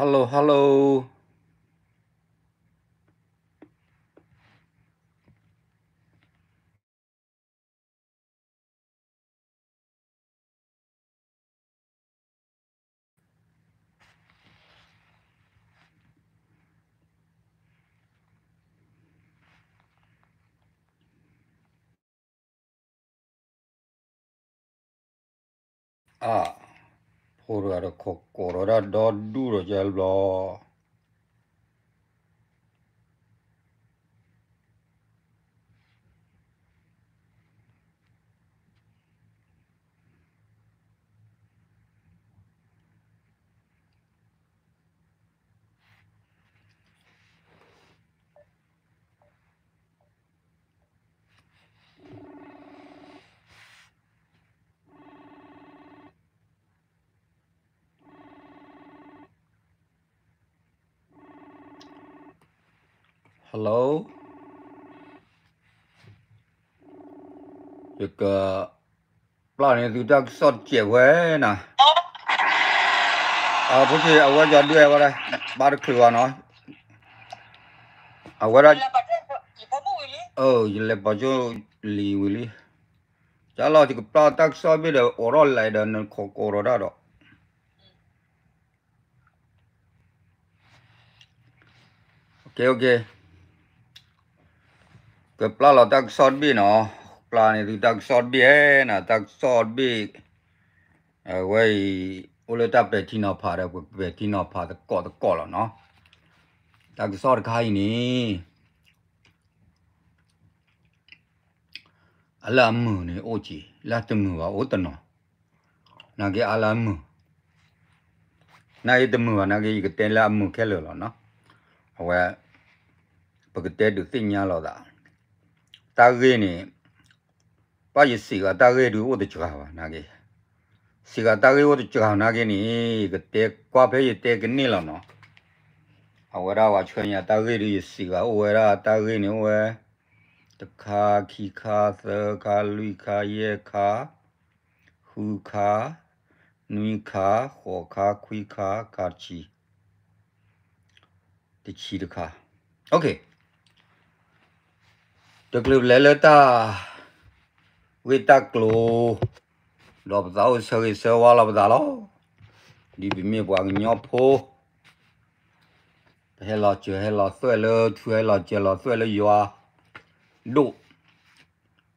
Hello, hello. အါ, ဖိတဂၤဒီး ခိးကိးထီၣ်ဒီးဒီဒူၣ်ဒီးကဲဘျီ Hello, ယကပျၢ်န့ၢ်သုတၢ်ကစီၣ်တစဲးဝဲနၤ, အဖိက့ၤ အဝဲကဒုးဝဲဒၣ် ဘါတချုးဘၣ်နီၤ, အဝဲဒၣ် ယလဲၤပာ်ကၠိလံဝံၤလံ, ကလီၤ ယကပျၢ်တၢ်ကစီၣ်ဘ့ၣ်ဒီး အိးထီၣ်လဲၤဒီး နခိးကိးထီၣ်တၢ်ဒီး ကပျၢ်လီၤတၢ်ကစီၣ်တဘ့ၣ်နီၤ, ပျၢ်န့ၢ်သုတၢ်ကစီၣ်တဘ့ၣ်ဧါနၤ, တၢ်ကစီၣ်တဘ့ၣ်, အဝဲအံၤ အိၣ်လၢတၢ်ပဲာ်ထံနီၤဖးဒီး ပပဲာ်ထံနီၤဖးသကိးသကိးလီၤနီၤ, တၢ်ကစီၣ်တခါအံၤန့ၣ် အလၢအမုာ်န့ၣ်အိၣ်က့ၤ, လၢတမုာ်ဘၣ်အိၣ်တနီၤ, နာ်က့အလၢအမုာ်, နာ်က့တမုာ်ဘၣ် နာ်က့ယကတဲလၢအမုာ်ခဲလၢာ်လီၤနီၤ, အဝဲ ပကတဲဒုးသ့ၣ်ညါလိာ်သး, တၢ်ဂ့ၢ်န့ၣ် ဘၣ်ယစံးဂၤတၢ်ဂ့ၢ်ဒုးအိၣ်တစှၤဘၣ်နာ်က့, စံးဂၤတၢ်ဂ့ၢ်အိၣ်တစှၤနာ်က့န့ၣ် ယကတဲကွၢ်ဖဲယတဲကန့ၢ်လီၤနီၤ, အဝဲဒၣ်ပှၤဆှၢညါတၢ်ဂ့ၢ်ဒုး ယစံးဂၤအိၣ်ဝဲဒၣ် တၢ်ဂ့ၢ်န့ၣ်အိၣ်ဝဲ တခါ ခံခါ သၢခါ လွံၢ်ခါ ယဲၢ်ခါ ဃုခါ နွံခါ ဃိးခါ ခွံခါ ခါတဆံ တဆံတခါ, တချုးပလဲၤလၢတၢ်ဂ့ၢ်တၢ်ကျိၤ ဒီးပသးအိၣ်ဆၢဂ့ၤဆၢဝါလီၤပသးလီၤ, ဒ်ပမ့ၢ်ပှၤကညီဖိ ပဟဲလီၤစၢၤဟဲလီၤသွဲၣ်လၢထူ ဟဲလီၤစၢၤလီၤသွဲၣ်လၢယွၤဒိၣ်,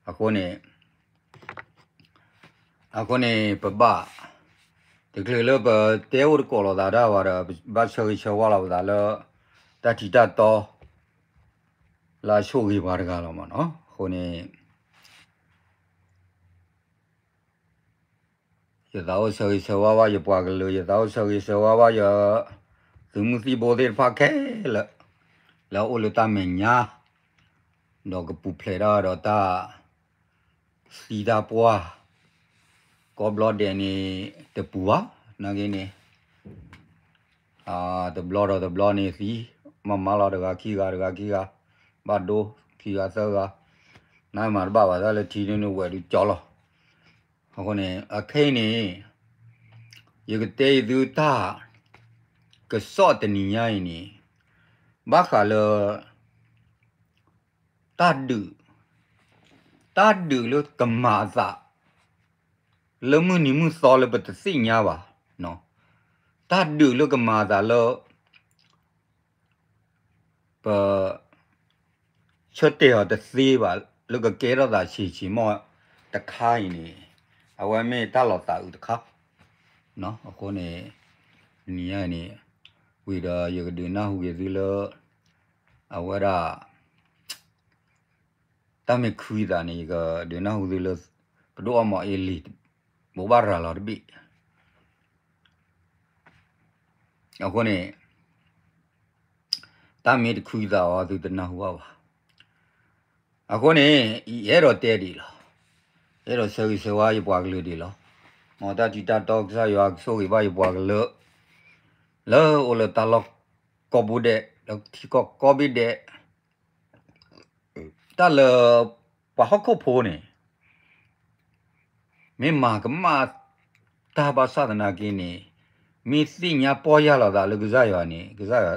အဃိန့ၣ် အဃိန့ၣ် ပဘၣ် တချုးလၢပတဲအိၣ်တကိးလိာ်သးတၢ်ဘၣ်ဒီး ပဘၣ်ဆၢဂ့ၤဆၢဝါလီၤပသးလၢ တၢ်ထံးတၢ်တီ လၢအဆိၣ်ဂ့ၤပှၤတဂၤလီၤမ့ၢ်နီၤ, အဃိန့ၣ် ယသးအိၣ်ဆၢဂ့ၤဆၢဝါဘၣ်ယပှၤကလုာ်, ယသးအိၣ်ဆၢဂ့ၤဆၢဝါဘၣ်ယ သုးမုၢ်သံၣ်ဘိသ့ၣ်တဖၣ်ခဲလၢာ်, လၢအအိၣ်လၢတၢ်မဲာ်ညါ, ဒီးကပူၤဖျဲးတၢ်ဒီးတၢ်သံတၢ်ပှၢ်, ကိးဘျီဒဲးန့ၣ် တပူၤဘၣ်, နာ်က့န့ၣ် တဘျီဒီးတဘျီန့ၣ်သံ, မၤမၤလီၤတဂၤခံဂၤ တဂၤခံဂၤ, ဘၣ်ဒိခံဂၤသၢဂၤ, နမၤတဘၣ်ဘၣ် တၢ်လၢထံန့ၣ်န့ၣ်ဝဲဒုးကၠီလီၤ, အဃိန့ၣ် အခဲအံၤန့ၣ် ယကတဲယသုတၢ် ကစီၣ်တနံၤညါအံၤန့ၣ် ဘၣ်ဃးလၢ တၢ်ဒုး, တၢ်ဒုးလၢကမၤအသး လၢမုၢ်နံၤမုၢ်သီလၢပတသ့ၣ်ညါဘၣ်, တၢ်ဒုးလၢကမၤအသးလၢ ပ ဆၢတဲာ်အီၤတသ့ဘၣ် လၢကကဲထီၣ်သးဆံးဆံးမီၢ်တခါအံၤန့ၣ် အဝဲမ့ၢ်တၢ်လီၤသးအုးတခါ, အဃိန့ၣ် နံၤညါအံၤန့ၣ် ဝံၤဒီးယကဒုးနၢ်ဟူက့ၤသုလၢ အဝဲဒၣ် တၢ်မ့ၢ်ခုသးန့ၣ် ယကဒုးနၢ်ဟူသုလၢ ပဒိၣ်အီၣ်မီၤအ့လံၤ ဘိးဘၣ်ရၤလီၤတဘ့ၣ် အဃိန့ၣ် တၢ်မ့ၢ်တခုသးအီၤ သုတနၢ်ဟူဘၣ်ဘၣ်. အဃိန့ၣ် ယအဲၣ်ဒိးတဲဒံးလီၤ. ယအဲၣ်ဒိးဆၢဂ့ၤဆၢဝါယပှၤကလုာ်ဒံးလီၤ. မ်တၢ်ထံတၢ်တီကစၢ်ယွၤကဆိၣ်ဂ့ၤဘၣ်ယပှၤကလုာ် လၢအိၣ်လၢတၢ်လီၢ်ကိးပူၤဒဲး လၢထံကီၢ်ကိးဘ့ၣ်ဒဲး တၢ်လၢ ပှၤဟီၣ်ခိၣ်ဖိန့ၣ် မ့ၢ်မၤကမၣ်တၢ်ဘၣ်ဆၣ်သနာ်က့န့ၣ် မ့ၢ်သ့ၣ်ညါပီၢ်ယၢ်လီၤသးလၢကစၢ်ယွၤန့ၣ် ကစၢ်ယွၤ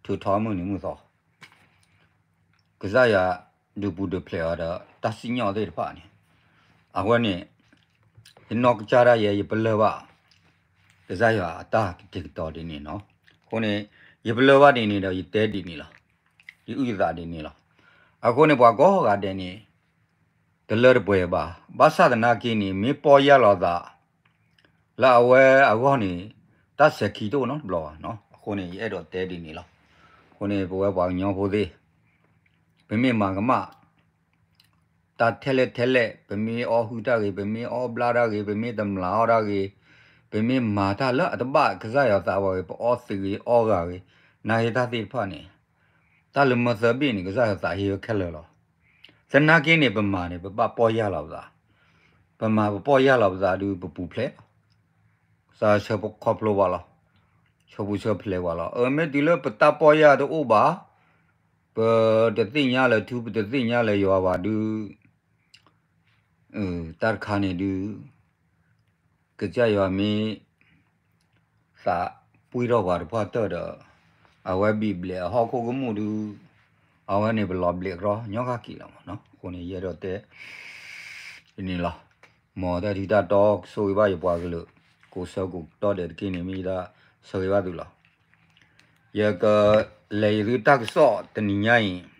ထုးထီမုၢ်နံၤမုၢ်သီ, ကစၢ်ယွၤဒုးပူၤဒုးဖျဲးအီၤဒီး တၢ်စံၣ်ညီၣ်သ့ၣ်တဖၣ်န့ၣ်, အဃိန့ၣ် ယနီၢ်ကစၢ်ဒၣ်ယဲ ယပလၢၢ်ဘၣ် ကစၢ်ယွၤအတၢ်ကတဲာ်ကတီၤဒ်န့ၣ်နီၤ. အဃိန့ၣ် ယပလၢၢ်ဘၣ်ဒ်န့ၣ်ဒီး ယတဲဒ်န့ၣ်လီၤ. ယအုၣ်ယသးဒ်န့ၣ်လီၤ. အဃိန့ၣ် ပှၤကိးဂၤဒဲးန့ၣ် တလၢတပှဲၤဘၣ်. ဘၣ်ဆၣ်သနာ်က့န့ၣ် မ့ၢ်ပီၢ်ယၢ်လီၤသး လၢအဝဲအဂီၢ်န့ၣ် တၢ်စဲၤခံတအိၣ်နီတဘျီဘၣ်နီၤ. အဃိန့ၣ် ယအဲၣ်ဒိးတဲဒ်န့ၣ်လီၤ. အဃိန့ၣ် ပဝဲပှၤကညီဖိသ့ၣ် ပမ့ၢ်မၤကမၣ် တၢ်ထဲလဲၣ်ထဲလဲၣ်, ပမ့ၢ်အီၣ်ဟုၣ်တၢ်ဂ့ၤ, ပမ့ၢ်အီၣ်ဘျါတၢ်ဂ့ၤ, ပမ့ၢ်တမျးအီၣ်တၢ်ဂ့ၤ, ပမ့ၢ်မၤတၢ်လၢအတဘၣ်ကစၢ်ယွၤသးဘၣ်ဂ့ၤ, ပအီၣ်သံးဂ့ၤအီၣ်ဂၤဂ့ၤ, နာ်က့တၢ်သ့ၣ်တဖၣ်န့ၣ် တၢ်လၢမၢသၢဘ့ၣ်န့ၣ် ကစၢ်ယွၤသးဟ့ဝဲခဲလၢာ်လီၤ. သနာ်က့န့ၣ် ပမၤန့ၣ် ပဘၣ်ပီၢ်ယၢ်လီၤပသး, ပမၤပပီၢ်ယၢ်လီၤပသးဒုး ပပူၤဖျဲးလီၤ. ကစၢ်ယွၤဆၢဖှိၣ်ခီဖျိပှၤလီၤ, ဆၢဖှိၣ်ဆၢဖျဲးပှၤလီၤ. အမ့ၢ်တုၤလၢပတၢ်ပီၢ်ယၢ်တအိၣ်ဘၣ်, ပတသ့ၣ်ညါလၢထူ ပတသ့ၣ်ညါလၢယွၤဘၣ်ဒုး တၢ်တခါန့ၣ်ဒုး ကစၢ်ယွၤမ့ၢ်သးပှ့ၤထီၣ်ပှၤတပှၢ်တၢၢ်ဒီး အဝဲဘံၣ်ဘျဲးအဟီၣ်ခိၣ်ကမူၣ်ဒုး အဝဲန့ၣ်ပလီၤဘျဲးကြီညီဃၣ်က့ၤလီၤမးနီၤ. အဃိန့ၣ် ယအဲၣ်ဒိးတဲ ဒ်န့ၣ်လီၤ. မ်တၢ်ထံတၢ်တီကဆိၣ်ဂ့ၤဘၣ်ယပှၤကလုာ် ကိးဆၢကိးကတီၢ်ဒဲးတက့ၢ်န့ၣ် မ့ၢ်ယတၢ်ဆၢဂ့ၤဘၣ်သုလီၤ. ယကလဲၤယသုတၢ်ကစီၣ်တနံၤညါအံၤ တၢ်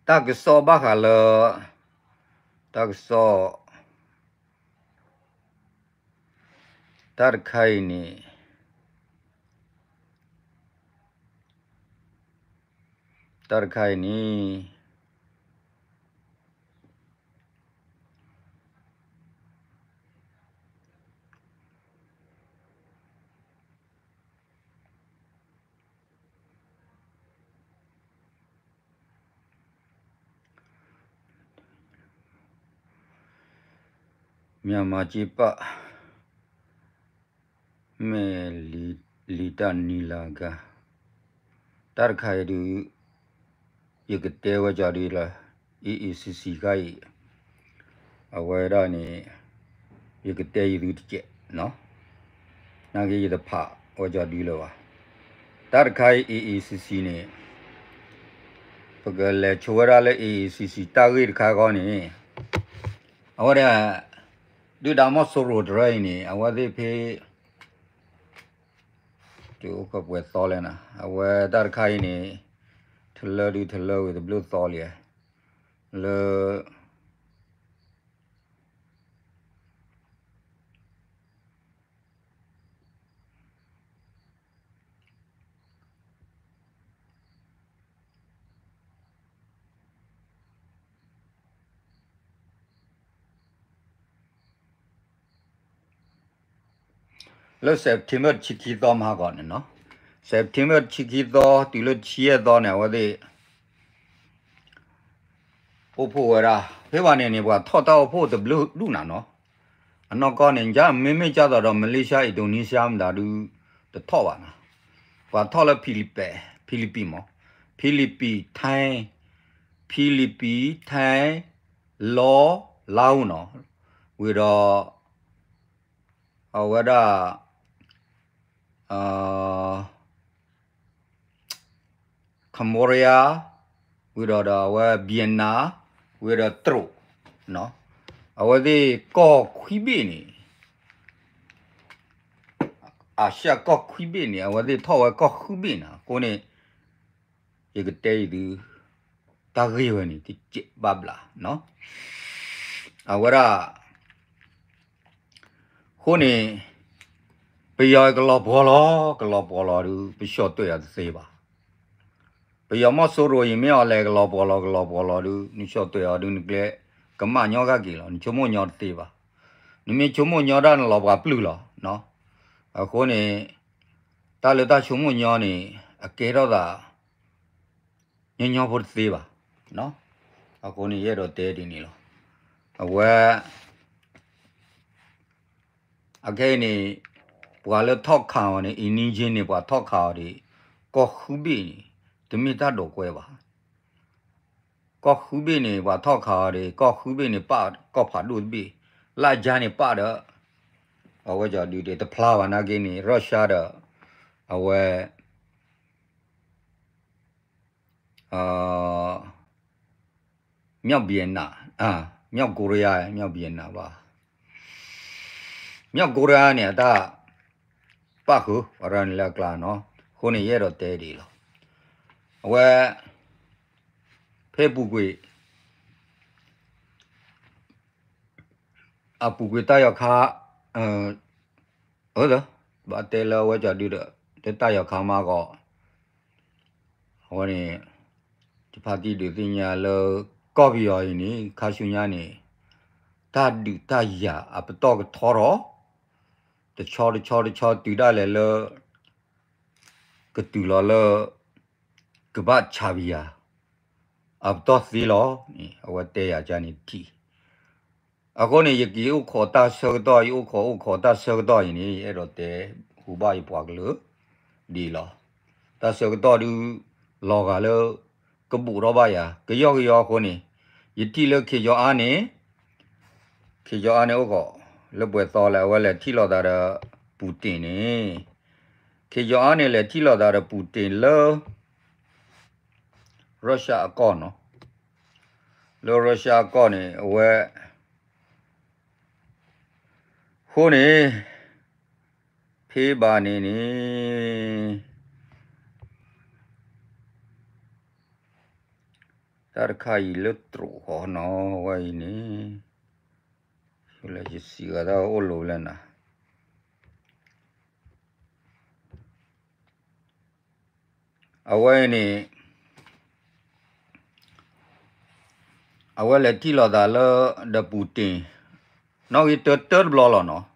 ကစီၣ်ဘၣ်ဃးလၢ တၢ်ကစီၣ် တၢ်တခါအံၤန့ၣ် တၢ်တခါအံၤန့ၣ် မြန်မာ့ကီးပး မ့ၢ်လံာ်တၢ်နံၤလၢအဂၤ တၢ်တခါအံၤဒုး ယကတဲဝဲကီးဒ်လၢ A A C C ခါအံၤ အဝဲဒၣ်န့ၣ် ယကတဲယသုတကဲးနီၤ, နာ်က့ယတဖးဝဲကီးဒ်လၢၤဘၣ်. တၢ်တခါအံၤ A A C C န့ၣ် ပကလဲၤဆိဝဲဒၣ်လၢ A A C C တၢ်ဂ့ၢ်တခါဃီန့ၣ် အဝဲဒၣ် ဒုၣ်ဒါမီၢ်စိရိၤတရၢအံၤန့ၣ် အဝဲသ့ၣ်ဖဲ တုၤအိၣ်ကပှဲၤသီလဲၣ်နၤ, အဝဲတၢ်တခါအံၤန့ၣ် ထလၢဒုးထလၢဝံၤတဘျုးသီလံ, လၢ လၢ September တဆံခံသီမဟါဂီၤန့ၣ်နီၤ, September တဆံခံသီ တုၤလၢတဆံယဲၢ်သီန့ၣ် အဝဲသ့ၣ် အိၣ်ဖှိၣ်ဝဲဒၣ် ဖဲဘၣ်န့ၣ်န့ၣ် ပှၤထီၣ်တၢ်အိၣ်ဖှိၣ်တဘျုးဒူၣ်နၤနီၤ, အနီၢ်ကီၢ်န့ၣ် မ့မ့ၢ်ကၢ်သိးဒီး Malaysia Indonesia မတၤဒု တထီၣ်ဘၣ်နၤ, ပှၤထီၣ်လၢ Philippines Philippines မး Philippines Thai Philippines Thai လီၤ Laos နီၤ, ဝံၤဒီး အဝဲဒၣ် Cambodia ဝံၤဒီးဒီးအဝဲ Vietnam ဝံၤဒီးတရူး, အဝဲသ့ၣ်ကီၢ်ခွံဘ့ၣ်န့ၣ် အၤၡၢၣ်ကီၢ်ခွံဘ့ၣ်န့ၣ် အဝဲသ့ၣ်ထီၣ်ဝဲကီၢ်ဃုဘ့ၣ်နၤ, အဃိန့ၣ် ယကတဲအံၤသု တၢ်ဂ့ၢ်ဝဲန့ၣ် တကဲးဘၣ်ဘျးနီၤ, အဝဲဒၣ် အဃိန့ၣ် ပယီၤကလီၤပှီၢ်လီၤ ကလီၤပှီၢ်လီၤဒုး ပဆှီၣ်တွဲၣ်အီၤတသ့ဘၣ်. ပယီၤမီၢ်စိရိၤအံၤမ့ၢ်အီၤလဲၤကလီၤပှီၢ်လီၤ ကလီၤပှီၢ်လီၤဒုး နဆှီၣ်တွဲၣ်အီၤဒုး နကျဲကမၣ်ညီဃၣ်က့ၤလီၤ, နဆိကမိၣ်ညီတသ့ဘၣ်. နမ့ၢ်ဆိကမိၣ်ညီဒၣ်နလီၤပှၤပျုၢ်လီၤ. အဃိန့ၣ် တၢ်လၢတၢ်ဆိကမိၣ်ညီန့ၣ် အကဲထီၣ်သး ညီညီဖိတသ့ဘၣ်. အဃိန့ၣ် ယအဲၣ်ဒိးတဲဒ်န့ၣ်လီၤ. အဝဲ အခဲအံၤန့ၣ် ပှၤလၢထီၣ်ခးအီၤန့ၣ် အံၤနံယ့န့ၣ် ပှၤထီၣ်ခးအီၤဒံး ကီၢ်ဃုဘ့ၣ်န့ၣ် တမ့ၢ်တၢ်ဒိးကွဲဘၣ်. ကီၢ်ဃုဘ့ၣ်န့ၣ် ပှၤထီၣ်ခးအီၤဒံး ကီၢ်ဃုဘ့ၣ်န့ၣ် ပာ်ကီၢ်ဖးဒိၣ်တဘ့ၣ်, လၢအယါန့ၣ်ပာ်ဒီး အဝဲကီၤဒုးတဖျါဘၣ်နာ်က့န့ၣ် Russia ဒီး အဝဲ မြောက်ဗီယက်နမ် မြောက်ကိုရီးယား မြောက်ဗီယက်နမ်ဘၣ် မြောက်ကိုရီးယားန့ၣ် အတၢ်ပၣ်ဃုာ် ပှၤရၢန့ၣ်လၢအကျါနီၤ အဃိန့ၣ် ယအဲၣ်ဒိးတဲဒ်အံၤလီၤ. အဝဲ ဖဲပူၤကွံာ် အပူၤကွံာ်တၢ်ယီၤခါ အၢ ဘၣ်တဲလၢအဝဲကီၤဒုးဒီး လၢတၢ်ယီၤခါမးဂီၤ အဝဲန့ၣ် ယဖါတံၢ်ဒုးသ့ၣ်ညါလၢ ကီၢ်ပယီၤအံၤန့ၣ် ခါဆူညါန့ၣ် တၢ်ဒုးတၢ်ယၤအပတီၢ်ကထီထီၣ် တဆီတဆီတဆီတုၤဒၣ်လဲာ်လၢ ကတုၤလီၤလၢ ကဘၣ်ဆးပယၤ အပတီၢ်သ့လီၤန့ၣ် အဝဲတဲယၤကန့ၣ်ထံၣ် အဃိန့ၣ် ယက့ၤအိၣ်ခိးတၢ်ဆၢကတီၢ် ယအိၣ်ခိးအိၣ်ခိးတၢ်ဆၢကတီၢ်အံၤန့ၣ် ယအဲၣ်ဒိးတဲဟူဘၣ်ယပှၤကလုာ် ဒ်အံၤလီၤ. တၢ်ဆၢကတီၢ်ဒုး လီၤဂာ်လၢ ကဘူးထီၣ်ဘၣ်ယၤ ကယီကယီအဃိန့ၣ် ယထံၣ်လၢ Kim Jong Un န့ၣ် Kim Jong Un န့ၣ်အိၣ်ခိး လၢပှဲၤသီလဲၣ် အဝဲလဲၤထံၣ်လိာ်သးဒီး Putin န့ၣ် Kim Jong Un န့ၣ် လဲၤထံၣ်လိာ်သးဒီး Putin လၢ Russia အကီၢ်နီၤ လၢ Russia အကီၢ်န့ၣ် အဝဲ အဃိန့ၣ် ဖဲဘၣ်န့ၣ်န့ၣ် တၢ်တခါအံၤလၢတြိးဃီနီၤ အဝဲအံၤန့ၣ် လၢယစံးဂၤတၢ်အိၣ်လိၤလဲၣ်နၤ အဝဲအံၤန့ၣ် အဝဲလဲၤထံၣ်လိာ်သးလၢ ဒီး Putin နီၣ်ဂံၢ်တၢတၢတဘျီလီၤနီၤ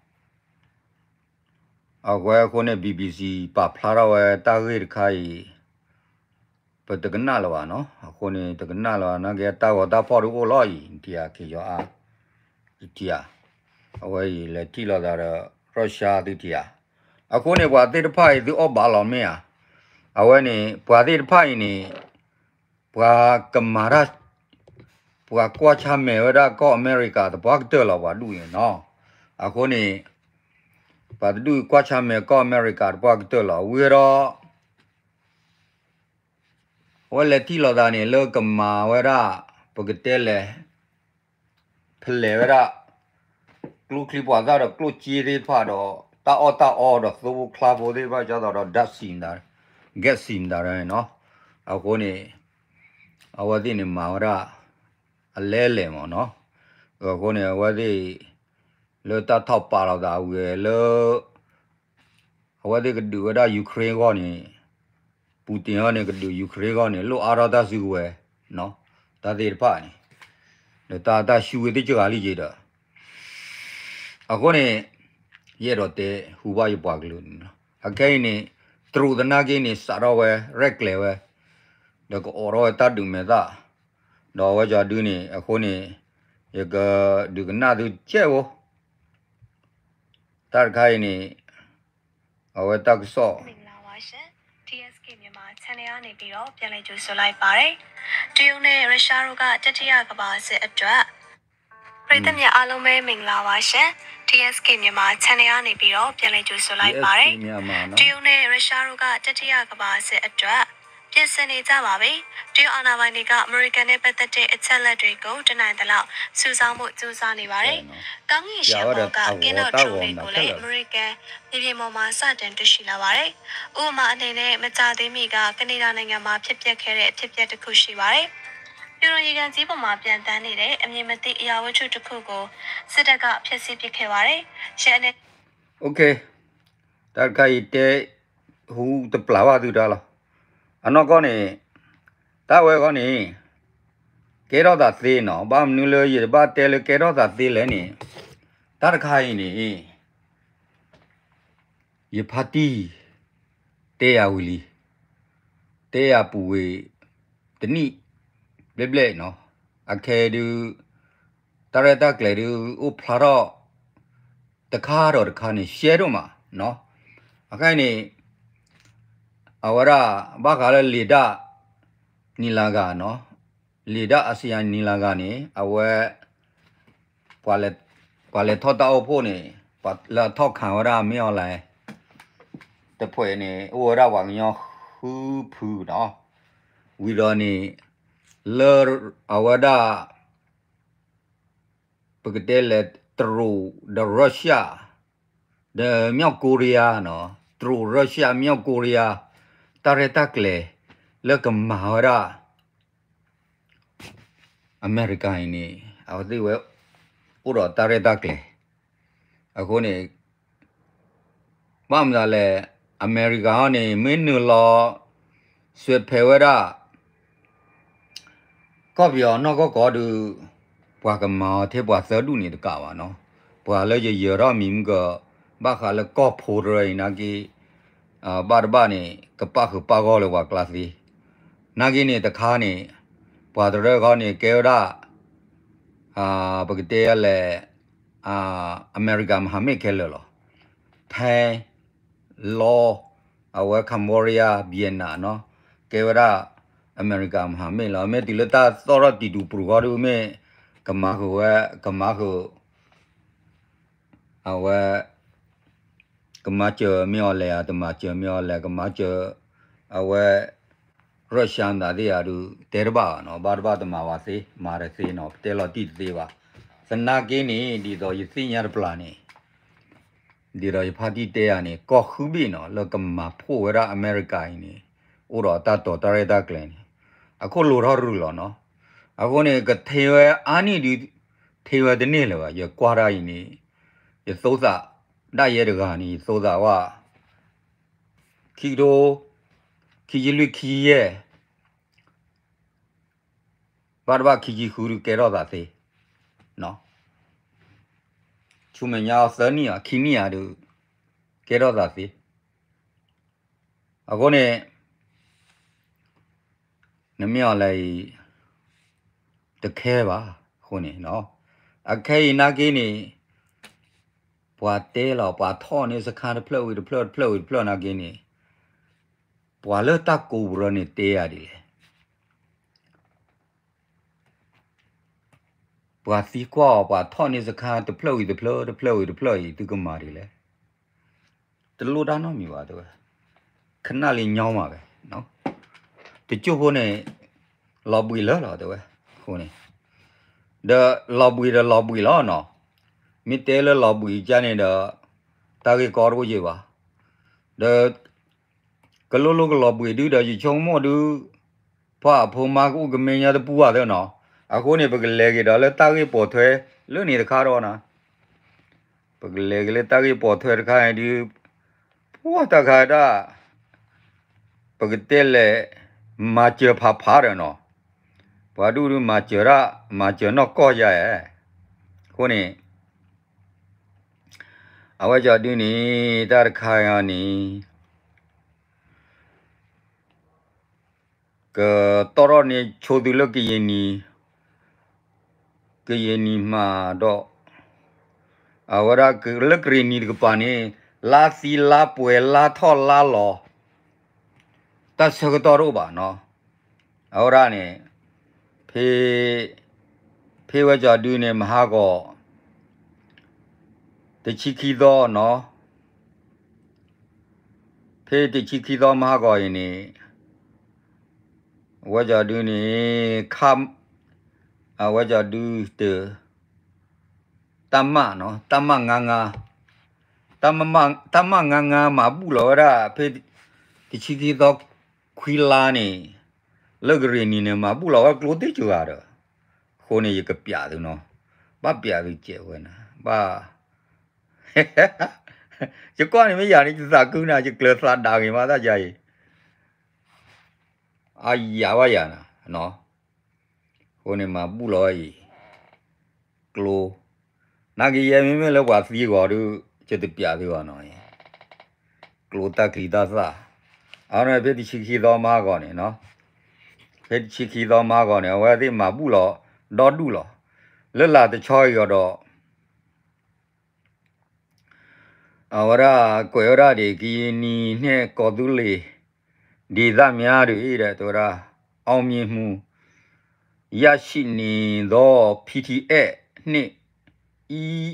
အဝဲအဃိန့ၣ် BBC ပာ်ဖျါထီၣ်ဝဲတၢ်ဂ့ၢ်တခါအံၤ ပတကနၣ်လၢၤဘၣ်နီၤ အဃိန့ၣ် တကနၣ်လၢၤဘၣ် နာ်က့တၢ်ဂီၤတၢ်ဖီၣ်ဒုးအိၣ်လီၤအံၤ ထံဧါ ခ့ယီၤအါ သုထံဧါ အဝဲအံၤလဲၤထံၣ်လိာ်သးဒီး Russia သုထံဧါ အဃိန့ၣ် ပှၤသ့ၣ်တဖၣ်အံၤသုအီၣ်ဘၣ်လီၤမ့ၢ်ဧါ အဝဲန့ၣ် ပှၤသ့ၣ်တဖၣ်အံၤန့ၣ် ပှၤကမၤတၢ် ပှၤကွၢ်ဆၢၣ်မဲာ်ဝဲဒၣ်ကီၢ်အမဲရကၤသပှၢ်ကတၢၢ်လီၤ ပှၤဒူၣ်အံၤနီၤ အဃိန့ၣ် ပှၤတဒူၣ်ကွၢ်ဆၢၣ်မဲာ်ကီၢ်အမဲရကၤသပှၢ်ကတၢၢ်လီၤ ဝံၤဒီး အဝဲလဲၤထံၣ်လိာ်သးန့ၣ် လၢကမၤဝဲဒၣ် ပကတဲလဲၣ် ဖဲလဲၣ်ဝဲဒၣ် ကျိချံမျိာ်သၣ်ဒီးကျိၣ်စ့သ့ၣ်တဖၣ်ဒီး တၢ်အီၣ်တၢ်အီဒီးသိဖိချါဖိသ့ၣ်တဖၣ် ကၠီသီဒီး ဓာတ်ဆီမတၤ ဂဲးဆီမတၤန့ၣ်နီၤ အဃိန့ၣ် အဝဲသ့ၣ်န့ၣ်မၤဝဲဒၣ် အလဲလဲၣ်မ့ၢ်နီၤ အဃိန့ၣ် အဝဲသ့ၣ် လၢတၢ်ထီၣ်ပာ်လီၤသးဝံၤလၢ အဝဲသ့ၣ်ကဒုးဝဲဒၣ် Ukraine အဂီၢ်န့ၣ် Putin အဂီၢ်န့ၣ် ကဒုး Ukraine အဂီၢ်န့ၣ် လိၣ်အါထီၣ်တၢ်စုကဝဲၤ တၢ်သ့ၣ်တဖၣ်န့ၣ် ဒီးတၢ်တၢ်ဆူးဝဲသ့ၣ်စှၤလံက့ၤဒီး အဃိန့ၣ် ယအဲၣ်ဒိးတဲဟူဘၣ်ယပှၤကလုာ်န့ၣ်လီၤ. အခဲအံၤန့ၣ် တရူးသနာ်က့န့ၣ် စးထီၣ်ဝဲ ရဲၣ်ကျဲၤဝဲ ဒီးကအိးထီၣ်ဝဲတၢ်ဒုးမဲာ်သၣ် ဒီးအဝဲကီၤဒုန့ၣ် အဃိန့ၣ် ယကဒုးကနၣ်သုကဲးဖိ တၢ်တခါအံၤန့ၣ် အဝဲတၢ်ကစီၣ် မင်္ဂလာပါရှင်။ တီဢၢ်ၶ့ၣ် မြန်မာ channel ကနေပြီးတော့ ပြန်လည်ကြိုဆိုလိုက်ပါတယ်။ တရုတ်နဲ့ရုရှားတို့က တတိယကမ္ဘာစစ်အတွက် ပရိသတ်များအားလုံးပဲမင်္ဂလာပါရှင်။ တီဢၢ်ၶ့ၣ် မြန်မာ channel ကနေပြီးတော့ ပြန်လည်ကြိုဆိုလိုက်ပါတယ်။ တရုတ်နဲ့ရုရှားတို့က တတိယကမ္ဘာစစ်အတွက် ပြင်ဆင်နေကြပါပြီ။ တရုတ်အာဏာပိုင်တွေက အမေရိကန်နဲ့ပတ်သက်တဲ့အချက်အလက်တွေကို တတ်နိုင်သလောက် စုဆောင်းဖို့ကြိုးစားနေပါတယ်။ ကောင်းကင်ယံပေါ်က ကင်းထောက် drone တွေကိုလည်း အမေရိကန် မြေပြင်ပေါ်မှာ စတင်တွေ့ရှိလာပါတယ်။ ဥပမာအနေနဲ့ မကြာသေးမီက ကနေဒါနိုင်ငံမှာ ဖြစ်ပျက်ခဲ့တဲ့ အဖြစ်အပျက်တစ်ခုရှိပါတယ်။ ယူရိုရေကန်ကြီးပေါ်မှာ ပျံသန်းနေတဲ့ အမည်မသိ အရာဝတ္ထုတစ်ခုကို စစ်တပ်က ဖျက်ဆီးပစ်ခဲ့ပါတယ်။ ယနေ့ OK တၢ်တခါအံၤတဲ ဟူတပျၢ်ဘၣ်သုတၢ်လီၤ. အနီၢ်ကီၢ်န့ၣ် တၢ်ဝဲအဂီၢ်န့ၣ် ကဲထီၣ်သးသ့နီၤ. ဘၣ်မနုၤလၢယတဘၣ်တဲလၢကဲထီၣ်သးသ့လဲၣ်န့ၣ် တၢ်တခါအံၤန့ၣ် ယဖါတံၢ် တဲယၤဝံၤလံ, တဲယၤပူၤဝံၤ တနံၣ်ဘျဲၣ်ဘျဲၣ်နီၤ. အခဲဒုး တၢ်ရဲၣ်တၢ်ကျဲၤဒုး အိၣ်ဖျါထီၣ် တခါဒီးတခါန့ၣ် ရှဲဒိၣ်မးနီၤ. အခဲအံၤန့ၣ် အဝဲဒၣ် ဘၣ်ဃးလၢ လေတပ် နံၤလၤဂၤနီၤ, လေတပ် အာဆီယံ နံၤလၤဂၤန့ၣ် အဝဲ ပှၤလဲၤထီၣ်တၢ်အိၣ်ဖှိၣ်န့ၣ် လၢအထီၣ်ခးဝဲဒၣ်မ့ၢ်အီၤလဲၣ်, တဖုန့ၣ် အိၣ်ဝဲဒၣ်ပှၤကညီဃုဖုနီၤ, ဝံၤဒီးန့ၣ် လၢအဝဲဒၣ် ပကတဲလဲၣ် တရူးဒီး Russia ဒီး မြောက်ကိုရီးယားနီၤ, တရူး Russia မြောက်ကိုရီးယား တၢ်ရဲၣ်တၢ်ကျဲၤ လၢကမၤဝဲဒၣ် အမဲရကၤအံၤန့ၣ် အဝဲသ့ၣ်ဝဲ အိၣ်ဒီးတၢ်ရဲၣ်တၢ်ကျဲၤ, အဃိန့ၣ် ဘၣ်မနုၤလဲၣ်, အမဲရကၤဟီန့ၣ် မ့ၢ်နုာ်လီၤ စွဲးဖဲးဝဲဒၣ် ကီၢ်ပယီၤနီၢ်ကီၢ်ကီဒုး ပှၤကမၤအီၤထဲပှၤသၢဒူၣ်န့ၣ်တကးဘၣ်နီၤ, ပှၤလၢယယၢၤထီၣ်မံၤမုၢ်က ဘၣ်ဃးလၢကီၢ်ဖိတရၢအံၤနာ်က့ ဘၣ်တဘၣ်န့ၣ် ကပၣ်ဃုာ်ပၣ်ဂီၢ်လၢပှၤကျါသ့, နာ်က့န့ၣ်တခါန့ၣ် ပှၤတရၢခီန့ၣ် ကဲဝဲဒၣ် ပကတဲလဲၣ် အမဲရကၤမဟာမိတ်ခဲလၢာ်လီၤ. ထဲ လီ အဝဲ Cambodia Vietnam နီၤ, ကဲဝဲဒၣ် အမဲရကၤမဟာမိတ်လီၤ. မ့ၢ်တုၤလၢတၢ်သီၣ်ထီၣ်တံၤတူၤပရူၤဃီဒုးမ့ၢ် ကမၤဃုာ်ဝဲ ကမၤဃုာ် အဝဲ ကမၤစၢၤမ့ၢ်အီၤလဲၣ် တမၤစၢၤမ့ၢ်အီၤလဲၣ် ကမၤစၢၤ အဝဲ Russia မတၤသ့ၣ်ဧါဒုး တဲတဘၣ်ဘၣ်နီၤ, ဘၣ်တဘၣ်တမၤဘၣ်သ့ မၤတသ့နီၤ, ပတဲလီၤတံၢ်တသ့ဘၣ်. သနာ်က့န့ၣ် ဒ်သိးယသ့ၣ်ညါတပျၢ်န့ၣ် ဒ်သိးယဖါတံၢ်တဲယၤန့ၣ် ကီၢ်ဃုဘ့ၣ်နီၤ လၢကမၤဖှိၣ်ဝဲဒၣ်အမဲရကၤအံၤန့ၣ် အိၣ်ဒီးတၢ်တိာ်တၢ်ရဲၣ်တၢ်ကျဲၤန့ၣ် အခိၣ်လိၤထီၣ်ရုၢ်လီၤနီၤ. အဃိန့ၣ် ကထံၣ်ဝဲအါနံၣ်ဒုး ထံၣ်ဝဲတန့ၢ်လၢၤဘၣ်. ယကွၢ်တၢ်အံၤန့ၣ် ယသိသး ဒၣ်ယဲတဂၤန့ၣ် ယသိသးဝဲ ခံကထိ ခံဆံလွံၢ်ခံယဲၢ် ဘၣ်တဘၣ်ခံဆံဃုဒုးကဲထီၣ်သးသ့, ဆူမဲာ်ညါအီၤသၢနံၣ်ဧါ ခံနံၣ်ဧါဒုး ကဲထီၣ်သးသ့. အဃိန့ၣ် နမ့ၢ်အီၤလဲၣ်အံၤ တခဲဘၣ်. အဃိန့ၣ် အခဲအံၤနာ်က့န့ၣ် ပှၤတဲလီၤ ပှၤထီၣ်န့ၢ်စခါတဖျၢၣ်ဝံၤတဖျၢၣ် တဖျၢၣ်ဝံၤတဖျၢၣ်နာ်က့န့ၣ် ပှၤလၢတၢ်ကိးပူၤရၢန့ၣ်တဲယၤဒ်လဲၣ်. ပှၤသံကွၢ်အီၤ ပှၤထီၣ်န့ၢ်စခါတဖျၢၣ်ဝံၤတဖျၢၣ် တဖျၢၣ်ဝံၤတဖျၢၣ်အံၤ သုကမၤဒ်လဲၣ်. တလိၣ်တၢ်နီတမံၤဘၣ်တဲဝဲ, ခနၣ်လံညီမးဝဲ, တကၠိၢ်ဖိန့ၣ် လီၤဘှံးလၢာ်လီၤတဲဝဲ, အဃိန့ၣ် ဒီးလီၤဘှံးဒီးလီၤဘှံးလီၤနီၤ, မ့ၢ်တဲလၢလီၤဘှံးကန့ၣ်ဒီး တၢ်ဂ့ၢ်ကီတအိၣ်ယံၤဘၣ်, ဒီး ကလိၣ်လိၣ်ကလီၤဘှံးဒုဒီး ယဆိကမိၣ်ဒု ပှၤအဖိမါကအိၣ်ကမဲာ်ညါတပူၤဘၣ်သ့နီၤ, အဃိန့ၣ် ပကလဲၤက့ၤဒီးလၢတၢ်ဂ့ၢ်ပိာ်ထွဲလၢန့ၣ်တခါဒီးနီၤ, ပကလဲၤက့ၤလၢတၢ်ဂ့ၢ်ပိာ်ထွဲတခါအံၤဒု ပှၤတၢ်ခါဒၣ် ပကတဲလဲၣ် မၤစၢၤဖးဖးဒီးနီၤ, ပှၤဒုဒုမၤစၢၤဒၣ် မၤစၢၤနီၢ်ကီၢ်ယါဧါ, အဃိန့ၣ် အဝဲကီၤဒုန့ၣ် တၢ်တခါအံၤန့ၣ် ကတီၢ်ထီၣ်န့ၣ်ဆိသုလၢကယံၤနံၤ, ကယံၤနံၤမးဒီး အဝဲဒၣ်လၢကရ့ၣ်နံၤတကပၤန့ၣ် လါသံလါပှဲၤလါထီၣ်လါလီၤ တၢ်ဆၢကတီၢ်တအိၣ်ဘၣ်နီၤ, အဝဲဒၣ်န့ၣ် ဖဲ ဖဲဝဲကီၤဒုန့ၣ် မဟါဂီၤ တဆံခံသီနီၤ, ဖဲတဆံခံသီမဟါဂီၤအံၤန့ၣ် အဝဲကီၤဒုန့ၣ် ခါ အဝဲကီၤဒုတ တၢ်မၣ်နီၤ တၢ်မၣ်ငါငါ တၢ်မၣ်ငါငါမၤဘူၣ်လီၤဝဲဒၣ် ဖဲတဆံခံသီခွံလါန့ၣ် လၢကရ့ၣ်နံၤန့ၣ် မၤဘူၣ်လီၤဝဲကျိသ့ၣ်စှၤဒီး အဃိန့ၣ် ယကပျးသုနီၤ, ဘၣ်ပျးသုကဲးဝဲနၤ ဘၣ် ယကွၢ်န့ၣ်မ့ၢ်ယၤန့ၣ် ယသးခုနၤ ယကျၢၤသးဒၣ်ဂ့ၤမးတၢ်ယၤအံၤ အယၤဘၣ်ယၤနၤ, အဃိန့ၣ်မၤဘူၣ်လီၤဝဲအံၤ ကျိ, နာ်က့ယဲမ့မ့ၢ်လၢပှၤသံဂီၤဒုး ယတပျးသုအီၤနီၤ, ကျိတၢ်ချံတၢ်သၣ်, အဝဲဖဲတဆံခံသီမဟါဂီၤန့ၣ်နီၤ, ဖဲတဆံခံသီမဟါဂီၤန့ၣ် အဝဲသ့ၣ်မၤဘူၣ်လီၤ ဒီဒူၣ်လီၤ, လၢလၢ်တဆီအံၤအီၤဒီး အဝဲဒၣ်ကွဲးဝဲဒၣ်ဒ် ကရင်နီနှင့် ကီၢ်သူလ့ၤ ဒေသများတွင် တဲဝဲဒၣ် အောင်မြင်မှု ရရှိနေသော PDF နှင့် အီး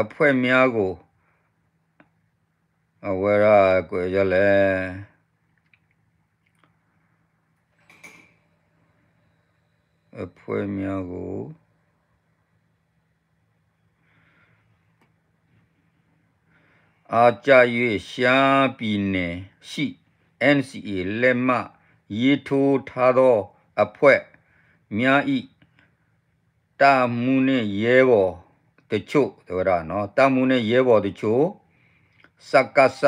အဖွဲ့များကို အဝဲဒၣ်ကွဲးဒ်လဲၣ်, အဖွဲ့များကို အားကျ၍ ရှမ်းပြည်နယ်ရှိ NCA လက်မှတ်ရေးထိုးထားသောအဖွဲ့များ၏ တပ်မှူးနှင့်ရဲဘော်တချို့ တဲဝဲဒၣ်နီၤ, တပ်မှူးနှင့်ရဲဘော်တချို့ စကစ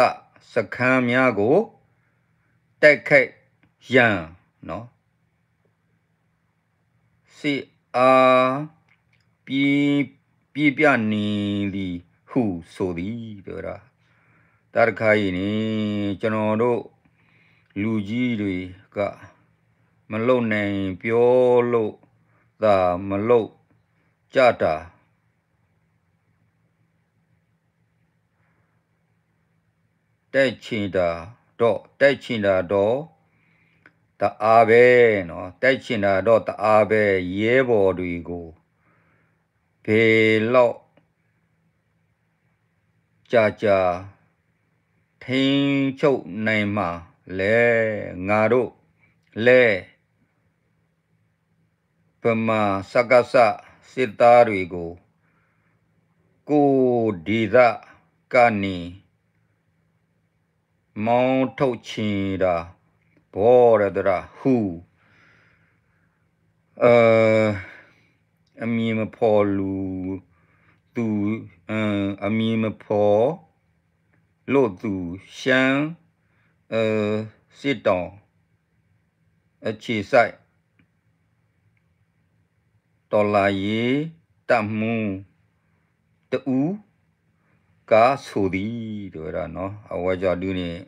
စခန်းများကို တိုက်ခိုက်ရန် စစ်အားပြင်းပြနေသည်ဟုဆိုသည် တဲဝဲဒၣ်. တၢ်တခါအံၤန့ၣ် ကျွန်တော်တို့ လူကြီးတွေက မလုပ်နိုင်ပြောလို့သာ မလုပ်ကြတာ တိုက်ချင်တာတော့ တိုက်ချင်တာတော့ တအားပဲနော် တိုက်ချင်တာတော့ တအားပဲ ရဲဘော်တွေကို ဘယ်လောက်ကြာကြာ ထိန်းချုပ်နိုင်မှာလဲ ငါတို့လည်း ဗမာစကစစစ်သားတွေကို ကိုယ့်ဒေသကနေ မောင်းထုတ်ချင်တာပေါ့ တဲဝဲဒၣ် ဟု အမည်မဖော်လိုသူ အမည်မဖော်လိုသူ ရှမ်း စစ်တောင် အခြေစိုက် တော်လှန်ရေးတပ်မှူး တစ်ဦးက ဆိုသည် တဲဝဲဒၣ်နီၤ အဝဲကီၤဒုန့ၣ်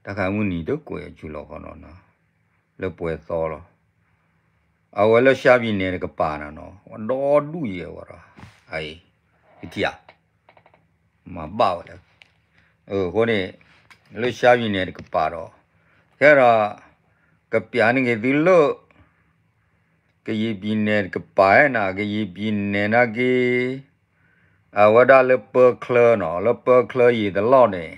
တၢ်ခါမုၢ်နံၤတကွဲးအစူၤလီၤဃီနီၤ လၢပှဲၤသီလီၤ အဝဲလၢရှမ်းပြည်နယ်တကပၤန့ၣ်နီၤ ဒီဒူၣ်ယဲၢ်ဝဲဒီး အအံၤ ယထံၣ်ဧါ မၤဘၣ်ဝဲလဲၣ် အဃိန့ၣ် လၢရှမ်းပြည်နယ်တကပၤဒီး ခဲဒီး ကပျးန့ၢ်က့ၤသုလၢ ကရင်ပြည်နယ်တကပၤနီၤ ကရင်ပြည်နယ်နာ်က့ အဝဲဒၣ်လၢပၢချၢနီၤ လၢပၢချၢအံၤတလီၢ်န့ၣ် တၢ်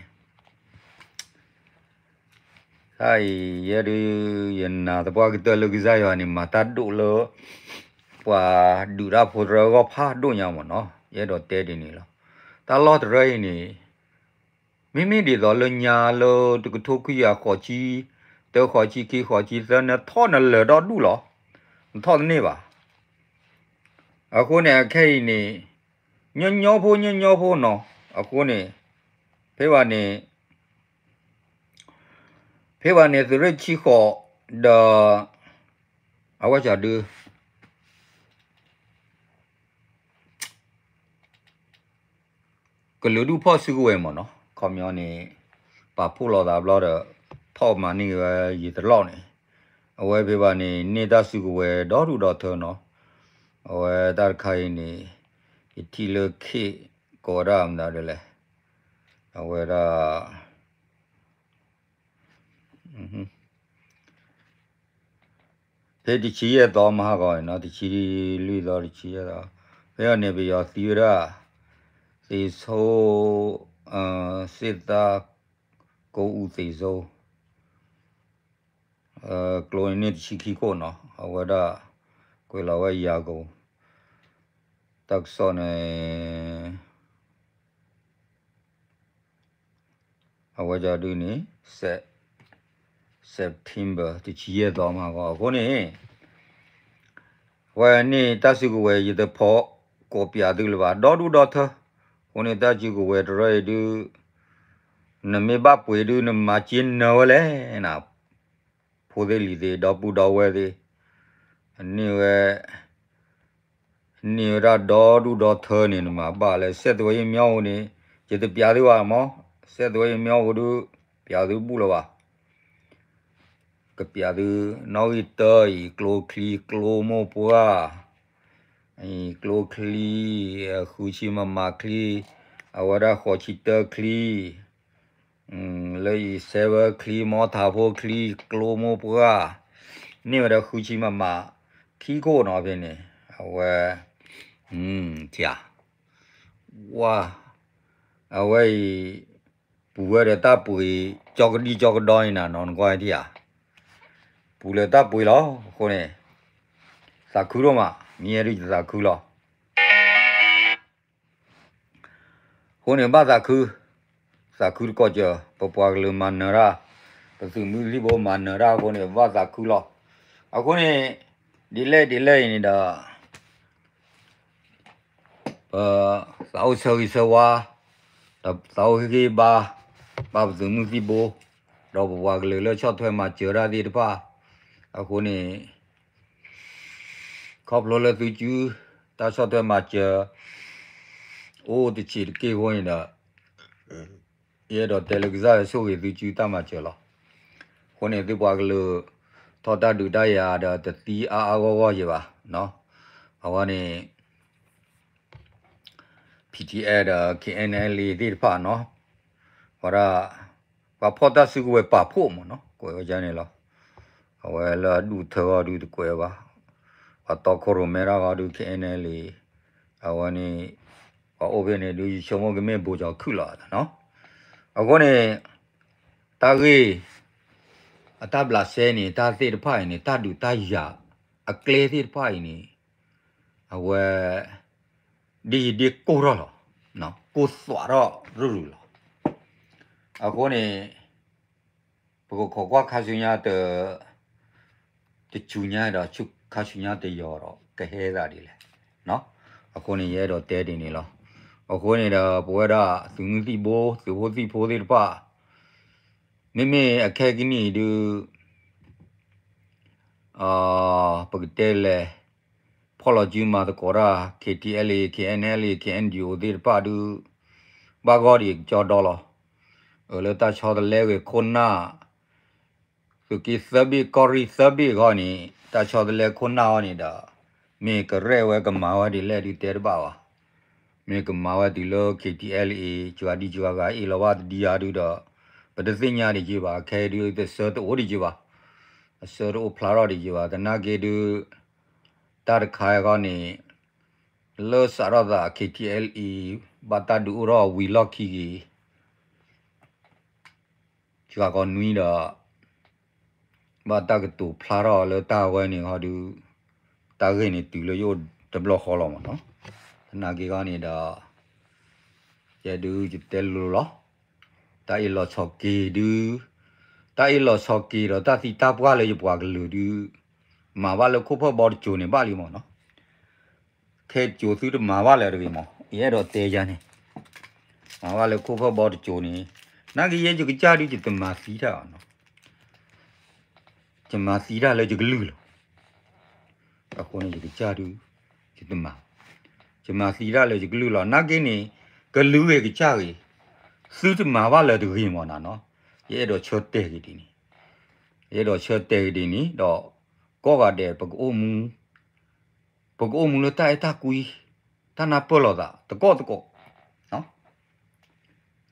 အံၤ ယဲဒုး ယနာ်သပှၢ်ကတၢၢ်လၢကစၢ်ယွၤန့ၣ် မၤတၢ်ဒိၣ်လၢ ပှၤဒုးတၢ်ဖိတရၢအဂီၢ်ဖးဒိၣ်ညါမ့ၢ်နီၤ ယအဲၣ်ဒိးတဲဒ်န့ၣ်လီၤ. တၢ်လီၢ်တရၢအံၤန့ၣ် မ့မ့ၢ်ဒ်သိးလၢညါလၢတကထိခွံကယၤဃိးဆံ တၢ ဃိးဆံခံ ဃိးဆံသၢ နထီၣ်နလၢာ်ဒီဒူၣ်လီၤ. နထီၣ်တန့ၢ်ဘၣ်. အဃိန့ၣ် အခဲအံၤန့ၣ် ညီညီဖိ ညီညီဖိနီၤ. အဃိန့ၣ် ဖဲဘၣ်န့ၣ် ဖဲဘၣ်န့ၣ် သုးရ့ၣ်ဆံဃိး ဒီး အဝဲကဒု ကလုာ်ဒူၣ်ဖီၣ်စုကဝဲၤမ့ၢ်နီၤ, ခီပညီန့ၣ် ပာ်ဖှိၣ်လိာ်သးဘျီဒီး ဖီၣ်မၤန့ၢ်က့ၤဝဲယံာ်တလီၢ်န့ၣ်, အဝဲဖဲဘၣ်န့ၣ် န့ၢ်တၢ်စုကဝဲၤဒီဒူၣ်ဒီထၢနီၤ, အဝဲတၢ်တခါအံၤန့ၣ် ယထံၣ်လၢခ့ၣ်ကိးဝဲဒၣ်မတၤဒ်လဲၣ်, အဝဲဒၣ် ဖဲတဆံယဲၢ်သီမဟါဂီၤနီၤ, တဆံလွံၢ်သီ တဆံယဲၢ်သီ, ဖဲအံၤန့ၣ် ပယီၤသံဝဲဒၣ် သေဆုံး စစ်သား ကိုးဦးသေဆုံး, ကျိန့ၣ် တဆံခံခိၣ်နီၤ, အဝဲဒၣ် ကွဲးလီၤဝဲယၤကိာ် တၢ်ကစီၣ်န့ၣ် အဝဲကဒုန့ၣ် September တဆံယဲၢ်သီမဟါဂီၤ အဃိန့ၣ် အဝဲန့ၣ်တၢ်စုကဝဲၤ ယတဖီၣ်ကိးပၠးသုလၢၤဘၣ် ဒီဒူၣ်ဒီထၢ, အဃိန့ၣ် တၢ်စုကဝဲၤတရၢအံၤဒုး နမ့ၢ်ဘၣ်ပှ့ၤဒုး နမၤစ့နၢၤဝဲလဲၣ်နၤ, ဖိသ့ၣ်လံၤသ့ၣ် ဒီပုၢ်ဒီဝဲၢ်သ့ၣ်, န့ၢ်ဝဲ န့ၢ်ဝဲဒၣ်ဒီဒူၣ်ဒီထၢန့ၣ် နမၤဘၣ်လၢ ဆက်သွယ်ရေးမီၤအိုန့ၣ် ယတပၠးသုဘၣ်မး, ဆက်သွယ်ရေးမီၤအိုဒုး ပၠးသုဘူၣ်လၢၤဘၣ်, ကပၠးသု နီၣ်ဂံၢ်တၢအံၤ ကျိချံ ကျိမိၢ်ပှၢ် ကျိချံ ဃုဆံမမချံ, အဝဲဒၣ်ဃိးဆံတၢချံ, လၢအံၤ စဲးဝဲချံ မီထးဖိချံ ကျိမိၢ်ပှၢ် န့ၢ်ဝဲဒၣ်ဃုဆံမးမး ခံခိၣ်နီၤဖဲန့ၣ် အဝဲ ထံဧါ ဝါ အဝဲအံၤ ပူၤဝဲဒီးတၢ်ပှ့ၤ ကၠီကဒံကၠီကဒီန့ၣ်နၤနီၤ နကွၢ်ထံဧါ ပူၤလၢတၢ်ပှ့ၤလီၤ အဃိန့ၣ် သးခုဒိၣ်မး မ့ၢ်ယဲဒုးယသးခုလီၤ အဃိန့ၣ် ဘၣ်သးခု, သးခုတကီၢ်စၢၤ, ပပှၤကလုာ်မၤနၢၤတၢ်, ပသုးမုၢ်သံၣ်ဘိမၤနၢၤတၢ်အဃိန့ၣ် ဘၣ်သးခုလီၤ. အဃိန့ၣ် ဒ်လဲၣ်ဒ်လဲၣ်အံၤန့ၣ်ဒီး ပသးအိၣ်ဆၢဂ့ၤဆၢဝါ, ဒီးသးအိၣ်ဟ့ၣ်ဂံၢ်ဘါ, ဘၣ်ပသုးမုၢ်သံၣ်ဘိ, ဒီးပပှၤကလုာ်လၢဆီၣ်ထွဲမၤစၢၤတၢ်သ့ၣ်တဖၣ်, အဃိန့ၣ် ခီဖျိလၢသုစု တၢ်ဆီၣ်ထွဲမၤစၢၤ အိၣ်တဆံးတက့ၢ်အဃိန့ၣ်ဒီး ယအဲၣ်ဒိးတဲလၢကစၢ်ယွၤဆိၣ်ဂ့ၤသုစုတၢ်မၤစၢၤလီၤ. အဃိန့ၣ် သုပှၤကလုာ် ထီၣ်တၢ်ဒုးတၢ်ယၤဒီးတသံအါအါဂီၢ်ဂီၢ်ယံၤဘၣ်. အဝဲန့ၣ် ပီၣ်ထံအဲၣ်ဒီး ခ့ၣ်အဲၣ်အဲၣ်လ်အ့ သ့ၣ်တဖၣ်နီၤ, ဝဲဒၣ် ပှၤဖီၣ်တၢ်စုကဝဲၤပာ်ဖှိၣ်မးနီၤ ကွဲးဝဲဒ်န့ၣ်လီၤ. အဝဲလၢအဒူၣ်ထၢဂီၢ်ဒုးတကွဲးဘၣ်, ပှၤတီခိၣ်ရိၣ်မဲတၢ်ဂီၢ်ဒုး ခ့ၣ်အဲၣ်အဲၣ်လ်အ့ အဝဲန့ၣ် ပှၤအိၣ်ဖဲန့ၣ်ဒုး ယဆိကမိၣ်ကမ့ၢ်ဘိးကၠီၤခုၣ်လီၤနီၤ. အဃိန့ၣ် တၢ်ဂ့ၢ် အတၢ်ဘျးစဲန့ၣ် တၢ်သ့ၣ်တဖၣ်အံၤန့ၣ် တၢ်ဒုးတၢ်ယၤ အကျဲသ့ၣ်တဖၣ်အံၤန့ၣ် အဝဲ ဒ်ယဒ့ကိၢ်ထီၣ်လီၤ, ကိၢ်သွးထီၣ်ရုၢ်ရုၢ်လီၤ. အဃိန့ၣ် ပကခိးကွၢ်ခါဆူညါတ တဆူညါဒီး ခါဆူညါတယီၤဒီး ကဟဲသးဒ်လဲၣ်. အဃိန့ၣ် ယအဲၣ်ဒိးတဲဒ်န့ၣ်လီၤ. အဃိန့ၣ်ဒီး ပဝဲဒၣ်သုးမုၢ်သံၣ်ဘိ သုးဖိသံၣ်ဖိသ့ၣ်တဖၣ် မ့မ့ၢ်အခဲကနံၣ်အံၤဒုး ပကတဲလဲၣ် ဖီၣ်လီၤစုမၤသကိးတၢ် ခ့ၣ်ထံအဲၣ်လ်အ့ ခ့ၣ်အဲၣ်အဲၣ်လ်အ့ ခ့ၣ်အဲၣ်ယူၣ်အိၣ်သ့ၣ်တဖၣ်ဒုး ဘၣ်ဂီၢ်ဒံးကကၠီဒီလီၤ. အၢ လၢတၢ်ဆီတလဲဂ့ၤခိၣ်နၢ် သုးက့သၢဘ့ၣ် ကီၢ်ရ့ၣ်သၢဘ့ၣ်အဂီၢ်န့ၣ် တၢ်ဆီတလဲခိၣ်နၢ်အဂီၢ်န့ၣ်ဒီး မ့ၢ်ကရဲၣ်ဝဲကမၤဝဲဒ်လဲၣ်ဒုးတဲတဘၣ်ဘၣ်. မ့ၢ်ကမၤဝဲတုၤလၢ ခ့ၣ်ထံအဲၣ်လ်အ့ ကၠၤဒံကၠၤဂၤအ့ၣ်လီၤဘၣ်တဒံအါဒုးဒီး ပတသ့ၣ်ညါဒံးက့ဘၣ်. ခဲအံၤဒုး တဆၢတအိၣ်ဒံးက့ဘၣ်. အဆၢတအိၣ်ဖျါထီၣ်ဒံးက့ဘၣ်. သနာ်က့ဒုး တၢ်တခါအံၤအဂီၢ်န့ၣ် လၢစးထီၣ်သး ခ့ၣ်ထံအဲၣ်လ်အ့ ဘၣ်တၢ်ဒုးအိၣ်ထီၣ်ဝံၤလီၢ်ခံက့ၤ စှၤကီးနွံဒီး ဘၣ်တၢ်ကတိၤဖျါထီၣ်လၢတၢ်ဝဲန့ၣ်ဟီဒုး တၢ်ဂ့ၢ်န့ၣ်တုၤလၢယအိၣ်တဘျီဃီလီၤမးနီၤ. သနာ်က့အဂီၢ်န့ၣ်ဒီး ယဲဒုးယတဲလိၤလိၤလီၤ. တၢ်အ့ၣ်လိာ်ဆိးက့ဒုး တၢ်အ့ၣ်လိာ်ဆိးက့ဒီးတၢ်သံတၢ်ပှၢ်လၢယပှၤကလုာ်ဒုး မၤဘၣ်လၢခိၣ်ဖၢၣ်ဘီတစိၤန့ၣ်ဘၣ်လံမးနီၤ. ခဲစိၤသုတမၤဘၣ်လၢၤတဂ့ၤမး ယအဲၣ်ဒိးတဲယၤန့ၣ် မၤဘၣ်လၢခိၣ်ဖၢၣ်ဘီတစိၤန့ၣ် နာ်က့ယဲယကစၢ်ဒုးယတမၤသံတၢ်ဘၣ်နီၤ. ယမၤသံတၢ်လၢယကလုၢ်လီၤ. အဃိန့ၣ်ယကစၢ်ဒုး ယတမၤ ယမၤသံတၢ်လၢယကလုၢ်လီၤ. နာ်က့န့ၣ် ကလုၢ်ဂ့ၤကစၢ်ဂ့ၤ သုတမၤဘၣ်လၢၤတဂ့ၤမးနီၤနီၤ. ယအဲၣ်ဒိးဆၢတဲာ်က့ၤဒ်န့ၣ် ယအဲၣ်ဒိးဆၢတဲာ်က့ၤဒ်န့ၣ်ဒီး ကိးဂၤဒဲး ပကအိၣ်မူ ပကအိၣ်မူလၢတၢ်အဲၣ်တၢ်ကွံ တၢ်နၢ်ပၢၢ်လိာ်သး တကီၢ်တကီၢ်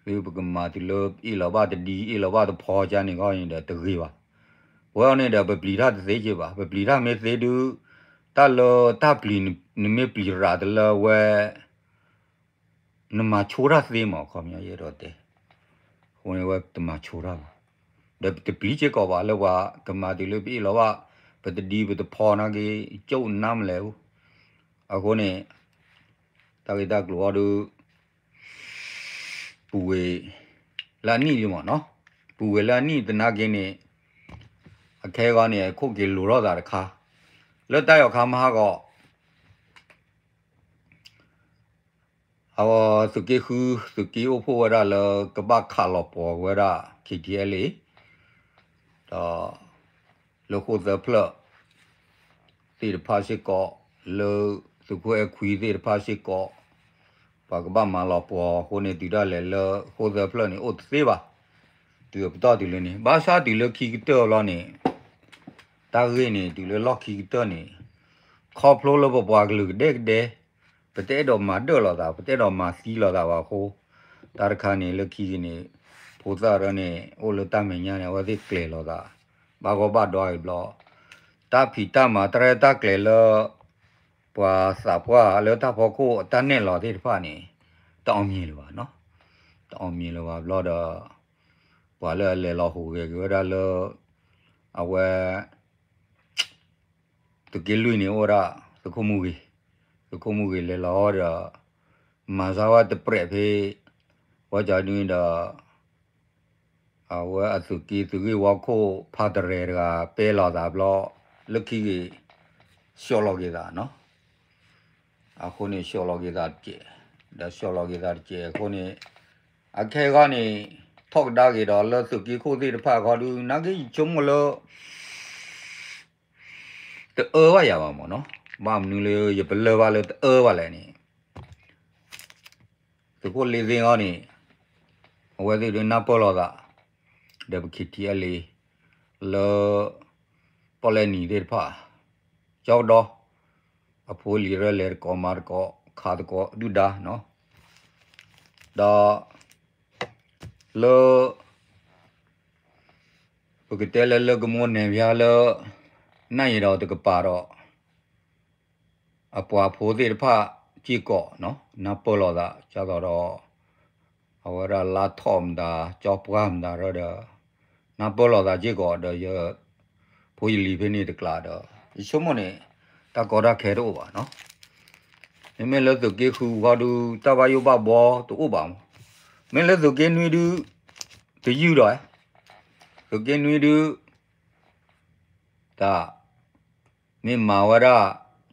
သုပကမၤတုၤလၢအ့ၣ်လီၤဘၣ်တဒံ အ့ၣ်လီၤဘၣ်တဖီကန့ၣ်ဂီၢ်န့ၣ်ဒီးတဂ့ၤဘၣ်. ဝဲအံၤန့ၣ်ဒီးပပျံၤတၢ်တသ့က့ဘၣ်. ပပျံၤတၢ်မ့ၢ်သ့ဒုး တၢ်လၢတၢ်ပျံၤ နမ့ၢ်ပျံၤရးတလၢဝဲ နမၤဆိတၢ်သ့မး ခီပညီယအဲၣ်ဒိးတဲ အဃိန့ၣ်ဝဲတမၤဆိတၢ်ဘၣ်. ဒီးပတပျံၤစ့ၢ်ကီးဘၣ်လၢပှၤကမၤတုၤလၢပအ့ၣ်လီၤဘၣ် ပတဒံပတဖီနာ်က့ ကၠိၣ်နါမလဲၣ်အူ အဃိန့ၣ် တၢ်ဂ့ၢ်တၢ်ကျိၤအီၤဒုး ပူၤဝဲလၢအနံၣ်လံမးနီၤ. ပူၤဝဲလၢအနံၣ်သနာ်က့န့ၣ် အခဲအံၤန့ၣ် အခိၣ်က့ၤလိၤထီၣ်သးတခါ လၢတၢ်အံၤအခါမဟါဂီၤ အဝဲသုးက့ဃု သုးက့အိၣ်ဖှိၣ်ဝဲဒၣ်လၢကဘၣ်ခးလီၤပှီၤဝဲဒၣ် ခ့ၣ်ထံအဲၣ်လ့ ဒီး လၢဃိၣ်သၢဖျၢၣ်သ့ၣ်တဖၣ်စ့ၢ်ကီး လၢသုးခိၣ်အဲၣ်ခွံသ့ၣ်တဖၣ်စ့ၢ်ကီး ပှၤကဘၣ်မၤလီၤပှီၤအဃိန့ၣ် တုၤဒၣ်လဲာ်လၢဃိၣ်သၢဖျၢၣ်န့ၣ် အိၣ်တသ့ဘၣ်. တုၤအပတီၢ်တုၤလၢန့ၣ် ဘၣ်ဆၣ်တုၤလၢခံကတၢၢ်ဘျီန့ၣ် တၢ်ဂ့ၢ်န့ၣ် တုၤလၢလီၢ်ခံကတၢၢ်န့ၣ် ခီဖျိလၢပပှၤကလုာ်ကဒဲကဒဲ ပတအဲၣ်ဒိးမၤဒၢၣ်လိာ်သး ပတအဲၣ်ဒိးမၤသံလိာ်သးဘၣ်အဃိ တၢ်တခါန့ၣ် လၢခံက့ၤန့ၣ် ဖိသၣ်ဒၣ်န့ၣ် အိၣ်လၢတၢ်မဲာ်ညါန့ၣ် အဝဲသ့ၣ်ကျဲၤလိာ်သး ဘၣ်ဂီၢ်ဘၣ်ဒီအံၤဘျီ တၢ်ဖံးတၢ်မၤတရဲၣ်တၢ်ကျဲၤလၢ ပှၤသးပှၢ်လၢတၢ်ဖီခိၣ်တၢ်နဲၣ်လီၤသ့ၣ်တဖၣ်န့ၣ် တအီၣ်မံၤလၢၤဘၣ်နီၤ. တအီၣ်မံၤလၢၤဘၣ်ဘျီဒီး ပှၤလၢအလဲၤလီၤဟူးဂဲၤက့ၤဝဲဒၣ်လၢ အဝဲ သုးက့လွံၢ်န့ၣ်အိၣ်ဝဲဒၣ် သုးခိၣ်မူဂ့ၤ, သုးခိၣ်မူဂ့ၤလဲၤလီၤဒီး မၤစၢၤဝဲတပြဲးဖဲ ဝဲကၠီဒုဒီး အဝဲအသုးက့သုးဂ့ၢ်ဝီခိၣ်ဖးတရဲၤတဂၤပဲလီၤသးဘျီ လၢခံဂ့ၤ ဆှီလီၤက့ၤသးနီၤ. အဃိန့ၣ် ဆှီလီၤက့ၤသးတကဲး, ဒီးဆှီလီၤက့ၤသးတကဲးအဃိန့ၣ် အခဲအံၤခီန့ၣ် ထီၣ်ကဒါက့ၤဒီးလၢသုးက့ခိၣ်သ့ၣ်တဖၣ်အခီဒု နာ်က့ယဆိကမိၣ်လၢ တအၢဘၣ်ယၤဘၣ်မ့ၢ်နီၤ, ဘၣ်မနုၤလၢယပလၢၢ်ဘၣ်လၢတအၢဘၣ်လဲၣ်န့ၣ် သုးခိၣ်လ့သ့ၣ်အီၤန့ၣ် အဝဲသ့ၣ်ဒုးနၢ်ပၢၢ်လိာ်သး ဒီးပ ခ့ထံအလ့ လၢ ပီၣ်လဲၣ်နံၤသ့ၣ်တဖၣ် ကၠီကဒီ အဖိလံၤရၢလဲၤတကိးမၤတကိး ခးသကိးဒုၣ်ဒါနီၤ, ဒီး လၢ ပကတဲလၢလၢကမိၣ်နဲၣ်ဖျါလၢ နၢ်ယံၤဒီးတကပၤဒီး အပှၤဖိသ့ၣ်တဖၣ်စ့ၢ်ကီးနီၤ နၢ်ပၢၢ်လိာ်သး ကၠီသီဒီး အဝဲဒၣ်လါထီၣ်မတၤ ကၠီပှၢ်မတၤရၢဒီး နၢ်ပၢၢ်လိာ်သးစ့ၢ်ကီးဒီးယ ဖိယလံၤဖဲန့ၣ်တကျးဒီး ယဆိကမိၣ်န့ၣ် တၢ်ကီတၢ်ခဲတအိၣ်ဘၣ်နီၤ. မ့မ့ၢ်လၢသုးက့ဃုခီဒု တၢ်ဘၣ်ယိၣ်ဘၣ်ဘှီတအိၣ်ဘၣ်မး, မ့ၢ်လၢသုးက့နွံဒု တယုၢ်ဒီး သုးက့နွံဒု တၢ် မ့ၢ်မၤဝဲဒၣ်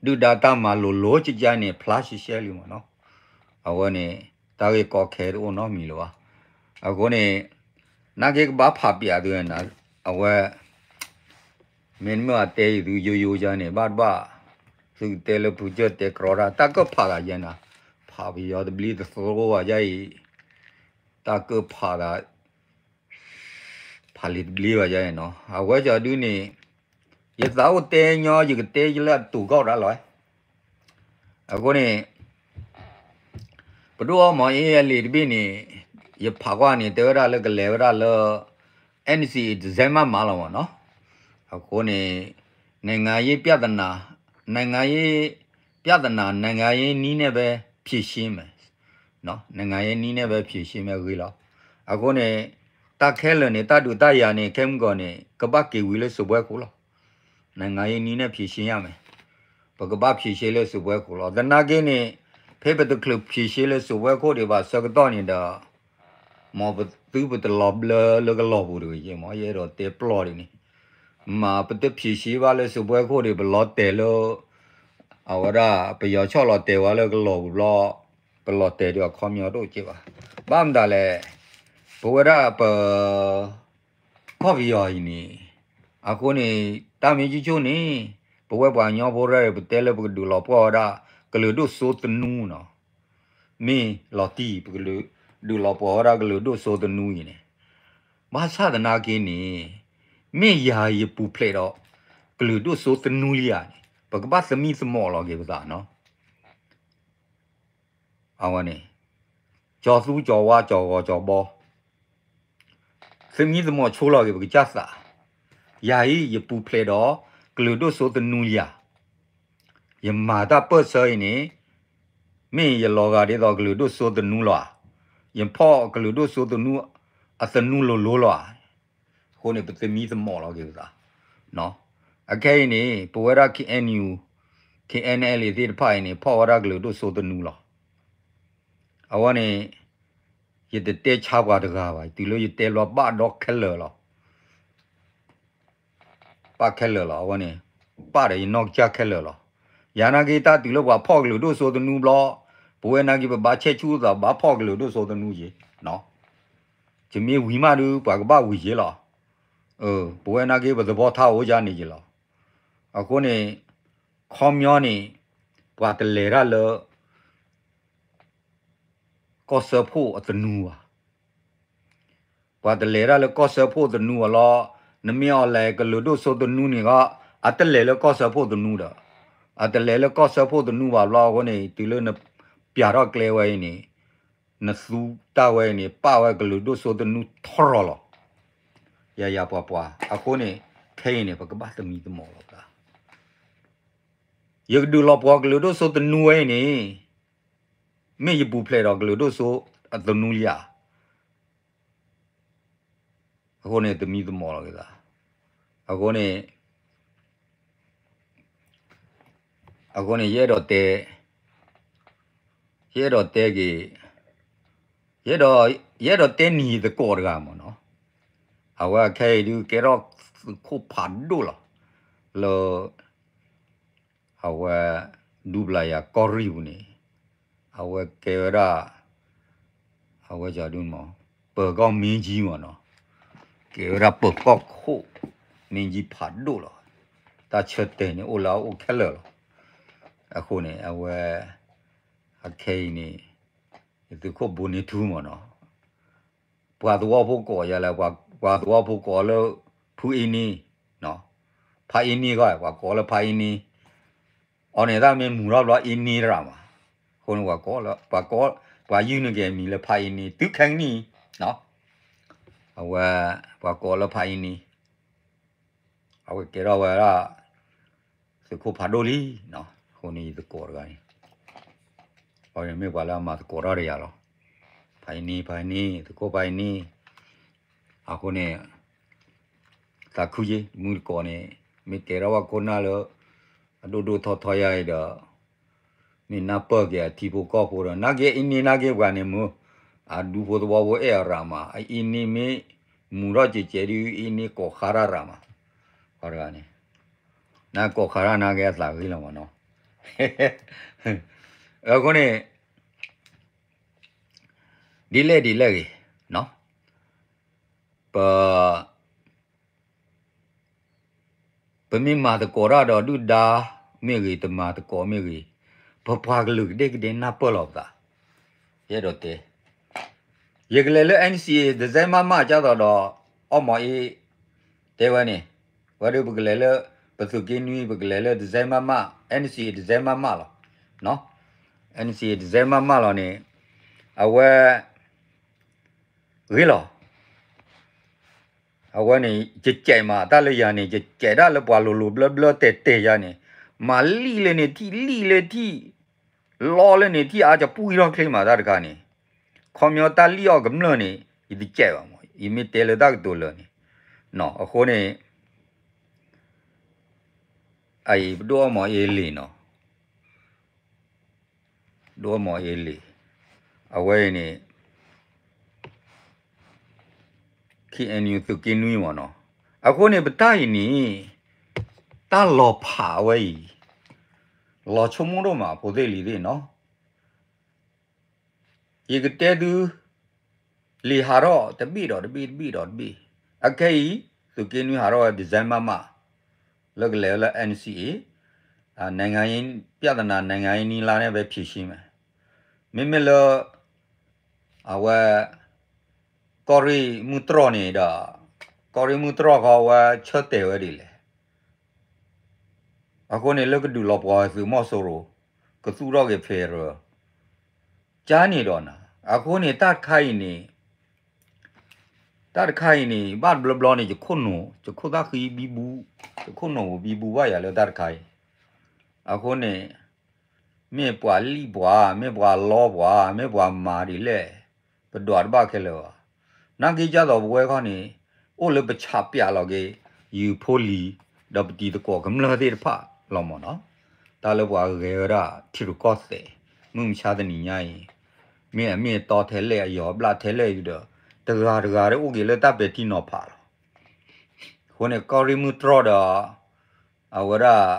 ဒုၣ်ဒါတၢ်မၤလိၤလိၤကကါန့ၣ် ဖျါရှဲရှဲလံမ့ၢ်နီၤ. အဝဲန့ၣ် တၢ်ဂ့ၢ်ကီခဲတအိၣ်နီတမံၤလၢၤဘၣ်. အဃိန့ၣ် နာ်က့ကဘၣ်ဖးပျးသုနၤ အဝဲ မ့တမ့ၢ်အတဲအံၤသုယိယိယါန့ၣ် ဘၣ်တဘၣ် သုကတဲလၢဖုကၢၢ်တဲကြီတၢ် တၢ်ကၢၣ်ဖးသးယဲနၤ, ဖးပယီၤတဘျ့တသရိဘၣ်ယါအံၤ, တၢ်ကၢၣ်ဖးသး ဖးလံာ်တဘျ့ဘၣ်ယါအံၤနီၤ. အဝဲကၠီဒုန့ၣ် ယသးအိၣ်တဲညီ ယကတဲယလၢအတူာ်ကီၢ်ဒၣ်လီၤ. အဃိန့ၣ် ပဒိၣ်အီၣ်မီၤအ့အလံာ်တဘ့ၣ်န့ၣ် ယဖးကွၢ်န့ၣ် တဲဝဲဒၣ်လၢကလဲၤဝဲဒၣ်လၢ NCA တစဲးမးမးလီၤမ့ၢ်နီၤ. အဃိန့ၣ် နိုင်ငံရေးပြဿနာ နိုင်ငံရေးပြဿနာ နိုင်ငံရေးနည်းနဲ့ပဲ ဖြေရှင်းမယ် နိုင်ငံရေးနည်းနဲ့ပဲ ဖြေရှင်းမယ် ဂ့ၤလီၤ. အဃိန့ၣ် တၢ်ခဲလၢာ်န့ၣ် တၢ်ဒုးတၢ်ယၤန့ၣ် ခဲမုၢ်ဂီၤန့ၣ် ကဘၣ်က့ၤဝံၤလၢစပွဲခိၣ်လီၤ.နိုင်ငံရေးနည်းနဲ့ ဖြေရှင်းရမယ်. ပကဘၣ် ဖြေရှင်း လၢစပွဲခိၣ်လီၤ. သနာ်က့န့ၣ် ဖဲပတချုး ဖြေရှင်း လၢစပွဲခိၣ်ဒံးဘၣ်ဆၢကတီၢ်န့ၣ်ဒီး မ်ပသုပတလီၤဘျၢလၢကလီၢ်ပူၤတဂ့ၤ ယမ့ၢ်ယအဲၣ်ဒိးတဲပျီၢ်ဒ်န့ၣ် မ့ၢ်ပတ ဖြေရှင်း ဘၣ်လၢစပွဲခိၣ်ဒံး ပလီၤတဲာ်လၢ အဝဲဒၣ် ပယီၤဆီၣ်လီၤတဲာ်ဝဲလၢကလီၢ်ပူၤဘျီ ပလီၤတဲာ်ဒံးအခီပညီတအိၣ်က့ဘၣ်. ဘၣ်မတၤလဲၣ် ပဝဲဒၣ်ပ ကီၢ်ပယီၤအံၤန့ၣ် အဃိန့ၣ် တၢ်မ့ၢ်ကၠိကၠိန့ၣ် ပဝဲပှၤကညီဖိရဲၣ် ပတဲလၢပကဒုးလီၤပှီၢ်ဝဲဒၣ် ကလုာ်ဒိၣ်စိသနူနီၤ မ့ၢ်လီၤတံၢ် ပကဒုးလီၤပှီၢ်ဝဲဒၣ်ကလုာ်ဒိၣ်စိသနူအံၤန့ၣ် ဘၣ်ဆၣ်သနာ်က့န့ၣ် မ့ၢ်ယၤယပူၤဖျဲးဒီး ကလုာ်ဒိၣ်စိသနူလံဧါန့ၣ် ပကဘၣ်သမံသမိးလီၤက့ၤပသးနီၤ အဝဲန့ၣ် ကၠီၤသူကၠီၤဝါကၠီၤဂီၤကၠီၤဘီ သမံသမိးဆိလီၤက့ၤပကစၢ်သး ယၤအံၤယပူၤဖျဲးဒီး ကလုာ်ဒိၣ်စိသနူလံဧါ ယမၤတၢ်ပၢၢ်ဆၢအံၤန့ၣ် မ့ၢ်ယလီၤဂာ်ဒ်သိးကလုာ်ဒိၣ်စိသနူလီၤဧါ ယဖီၣ်ကလုာ်ဒိၣ်စိသနူ အသနူလိၤလိၤလီၤဧါ အဃိန့ၣ် ပသမံသမိးလီၤက့ၤပသး အခဲအံၤန့ၣ် ပဝဲဒၣ် KNU KNLA သ့ၣ်တဖၣ်အံၤန့ၣ် ဖီၣ်ဝဲဒၣ်ကလုာ်ဒိၣ်စိသနူလီၤ အဝဲန့ၣ် ယတတဲဆါပှၤတဂၤဘၣ် တုၤလၢယတဲလီၤဘၣ်ဒီခဲလၢာ်လီၤ ဘၣ်ခဲလၢာ်လီၤ အဝဲန့ၣ် ပာ်ဒီးယနီၢ်ကစၢ်ခဲလၢာ်လီၤ. ယၤနာ်က့ တၢ်တုၤလၢပှၤဖီၣ်ကလုာ်ဒိၣ်စိသနူဘျီ ပဝဲနာ်က့ ပဘၣ်ဆဲးဆူၣ်သး ဘၣ်ဖီၣ်ကလုာ်ဒိၣ်စိသနူယ့ၤ ယမ့ၢ်ဝံၤမးဒုး ပှၤကဘၣ်ဝံၤယ့ၤလီၤ. ပဝဲနာ်က့ ပသဘီထါအိၣ်ယါန့ၣ်ယ့ၤလီၤ. အဃိန့ၣ် ခီပညီန့ၣ် ပှၤတလဲၤတၢ်လၢ ကီၢ်စၢဖှိၣ်အသနူဘၣ်. ပှၤတလဲၤတၢ်လၢကီၢ်စၢဖှိၣ်သနူဘၣ်လီၤ. နမ့ၢ်အီၤလဲၤကလုာ်ဒိၣ်စိသနူန့ၣ်ဂီၢ် အတလဲၤလၢကီၢ်စၢဖှိၣ်သနူဒီး အတလဲၤလၢကီၢ်စၢဖှိၣ်သနူဘၣ်ဘျီအဃိန့ၣ် တုၤလၢနပျးထီၣ်ကျဲဝဲအံၤန့ၣ် နသူတၢ်ဝဲအံၤန့ၣ် ပာ်ဝဲကလုာ်ဒိၣ်စိသနူထီရီၤလီၤ. ယၤယၤပှၤပှၤ အဃိန့ၣ် ခဲအံၤန့ၣ် ပကဘၣ်သမံသမိးလီၤသး ယကဒုးလီၤပှီၢ်ကလုာ်ဒိၣ်စိသနူဝဲအံၤန့ၣ် မ့ၢ်ယပူၤဖျဲးဒီးကလုာ်ဒိၣ်စိအသနူလံဧါ. အဃိန့ၣ် သမံသမိးလီၤက့ၤသး အဃိန့ၣ် အဃိန့ၣ် ယအဲၣ်ဒိးတဲ ယအဲၣ်ဒိးတဲက့ၤ ယအဲၣ်ဒိး ယအဲၣ်ဒိးတဲနံၤသကိးတဂၤမ့ၢ်နီၤ. အဝဲခဲအံၤဒုးကဲထီၣ်သုးခိၣ်ဖးဒိၣ်လီၤ လၢ အဝဲ ဒူပျၤယၤကီၢ်ရံၣ်ပူၤန့ၣ် အဝဲကဲဝဲဒၣ် အဝဲဒုးမ့ၢ် ပၢၤကီၢ်မင်းကြီးမ့ၢ်နီၤ. ကဲဝဲဒၣ်ပၢၤကီၢ်ခိၣ် မင်းကြီးဖးဒိၣ်လီၤ. တၢ်ဆၢတဲာ်န့ၣ်အိၣ်လၢအအိၣ်ခဲလၢာ်လီၤ. အဃိန့ၣ် အဝဲ အခဲအံၤန့ၣ် သုးခိၣ်ဘိန့ၢ်ထူမ့ၢ်နီၤ. ပှၤသဝီဖိကိးယၤလဲၣ် ပှၤသဝီဖိကိးလၢ ဖုအ့န့ၣ် ဖးအ့န့ၣ်ဂီၢ် ပှၤကိးလၢဖးအ့န့ၣ် အီၤန့ၣ်တၢ်မ့ၢ်မူၤထီၣ်ဘျီအ့န့ၣ်တရၣ်မး. အဃိန့ၣ် ပှၤကိးလၢ ပှၤကိး ပှၤယုၢ်န့ၢ်က့ၤအမံၤလၢဖးအ့န့ၣ် တုၤခဲကနံၣ်အံၤ အဝဲ ပှၤကိးလၢဖးအ့န့ၣ် အဝဲကဲထီၣ်ဝဲဒၣ် သုးခိၣ်ဖးဒိၣ်လံ. အဃိန့ၣ်ယသကိးတဂၤန့ၣ် အဝဲမ့ၢ်ပှၤလၢအမၤသကိးထီၣ်တယၤလီၤ. ဖးအ့န့ၣ် ဖးအ့န့ၣ် သုးခိၣ်ဖးအ့န့ၣ် အဃိန့ၣ် သးခုက့ၤ မုၢ်တကိးန့ၣ် မ့ၢ်ကဲထီၣ်ဘၣ်ခိၣ်နၢ်လၢ အဒိၣ်ဒိၣ်ထီထီယၤအံၤဒီး မ့ၢ်နၢ်ပၢၢ်က့ၤအထံဖိကီၢ်ဖိဒီး နာ်က့အ့န့ၣ်နာ်က့ပှၤန့ၣ်မုၢ် အဒူဖိသဝီဖိအဲၣ်အရၣ်မး အအ့န့ၣ်မ့ၢ် မူၤထီၣ်ကဲးကဲးဒုး အ့န့ၣ်ကိးခါတၢ်ရၣ်မး ပှၤတဂၤန့ၣ် နကိးခါတၢ်နာ်က့အသးဂ့ၤလီၤမးနီၤ. အဃိန့ၣ် ဒ်လဲၣ်ဒ်လဲၣ်ဂ့ၤ ပ ပမ့ၢ်မၤသကိးတၢ်ဒီးဒုၣ်ဒါမ့ၢ်ဂ့ၤ တမၤသကိးမ့ၢ်ဂ့ၤ ပပှၤကလုာ်ကဒဲကဒဲနၢ်ပၢၢ်လီၤပသး. ယအဲၣ်ဒိးတဲ ယကလဲၤလၢ NCA ဒစဲမးမး ကၢ်သိးဒီး အီၣ်မီၤအ့ တဲဝဲန့ၣ် ဝဲဒၣ်ပကလဲၤလၢ ပသုးက့နွံ ပကလဲၤလၢ ဒစဲမးမး NCA ဒစဲမးမးလီၤ. NCA ဒစဲမးမးလီၤန့ၣ် အဝဲ ဂ့ၤလီၤ. အဝဲန့ၣ် ယကဲးမး တၢ်လၢယၤန့ၣ် ယကဲးဒၣ်လၢပှၤလိၤလိၤဘျၢဘျၢတဲာ်တဲာ်ယၤန့ၣ် မၤလံၣ်လၢန့ၣ်ထံၣ် လံၣ်လၢထံၣ် လီလၢန့ၣ်ထံၣ် အါကပူၣ်ထီၣ်ချ့မးတၢ်တခါန့ၣ် ခီပညီတၢ်လံၣ်အီၣ်ကမျၢၢ်န့ၣ် ယတကဲးဘၣ်မး ယမ့ၢ်တဲလၢတၢ်ကတိၤလၢာ်န့ၣ် အဃိန့ၣ် အအံၤ ပဒိၣ်အီၣ်မီၤအ့လံနီၤ ဒိၣ်အီၣ်မီၤအ့လံ အဝဲအံၤန့ၣ် KNU သုးက့နွံမ့ၢ်နီၤ အဃိန့ၣ် ပတၢ်အံၤန့ၣ် တၢ်လီၤဖးဝဲအံၤ လီၤဆိကမိၣ်ဒိၣ်မး ဖိသ့ၣ်လံၤသ့ၣ်နီၤ ယကတဲသု လံာ်ဟးထီၣ်တဘ့ၣ်ဒီးတဘ့ၣ်တဘ့ၣ်ဒီးတဘ့ၣ် အခဲအံၤ သုးက့နွံဟးထီၣ်ဝဲ ဒစဲမးမး လၢကလဲၤဝဲလၢ NCA နိုင်ငံရေးပြဿနာ နိုင်ငံရေးနည်းလမ်းနဲ့ပဲ ဖြေရှင်းမယ် မ့မ့ၢ်လၢ အဝဲ ကီၢ်ရ့ၣ်မုၢ်တြီၢ်န့ၣ်ဒီး ကီၢ်ရ့ၣ်မုၢ်တြီၢ်ဃီဝဲဆၢတဲာ်ဝဲဒ်လဲၣ် အဃိန့ၣ် လၢကဒုးလီၤပှီၢ်သုးမီၤစိရိၤ ကသူၣ်ထီၣ်က့ၤ federal ကါန့ၣ်ဒီးနၤ အဃိန့ၣ် တၢ်တခါအံၤန့ၣ် တၢ်တခါအံၤန့ၣ် ဘၣ်တဘျီဘျီန့ၣ် ယခိၣ်နူာ် ယခိၣ်သၣ်ဃံဘံဘူ ယခိၣ်နူာ်ပူၤဘံဘူဘၣ်ယၤလၢတၢ်တခါအံၤ အဃိန့ၣ် မ့ၢ်ပှၤလံၣ်ပှၤ မ့ၢ်ပှၤလီပှၤ မ့ၢ်ပှၤမၤဒ်လဲၣ် ပဒွးတဘၣ်ခဲလၢာ်ဘၣ်. နာ်က့ကၢ်သိးပဝဲခီန့ၣ် အိၣ်လၢပဆးပၠးလီၤက့ၤ ယုၢ်ဖိလံၤ ဒီးပတံၤသကိးကမျၢၢ်သ့ၣ်တဖၣ်လီၤမ့ၢ်နီၤ. တၢ်လၢပှၤဂဲၤဝဲဒၣ်ထံရူၢ်ကီၢ်သဲး မုၢ်မဆါတနံၤညါအံၤ မ့ၢ်အမ့ၢ်အတီထဲလဲၣ် အယီၤဘျၣ်ထဲလဲၣ်ဒီး တဂၤတဂၤတအိၣ်က့ၤလၢတၢ်ပဲာ်ထံနီၤဖးလီၤ. အဃိန့ၣ် ကီၢ်ရ့ၣ်မုၢ်တြီၢ်ဒီး အဝဲဒၣ်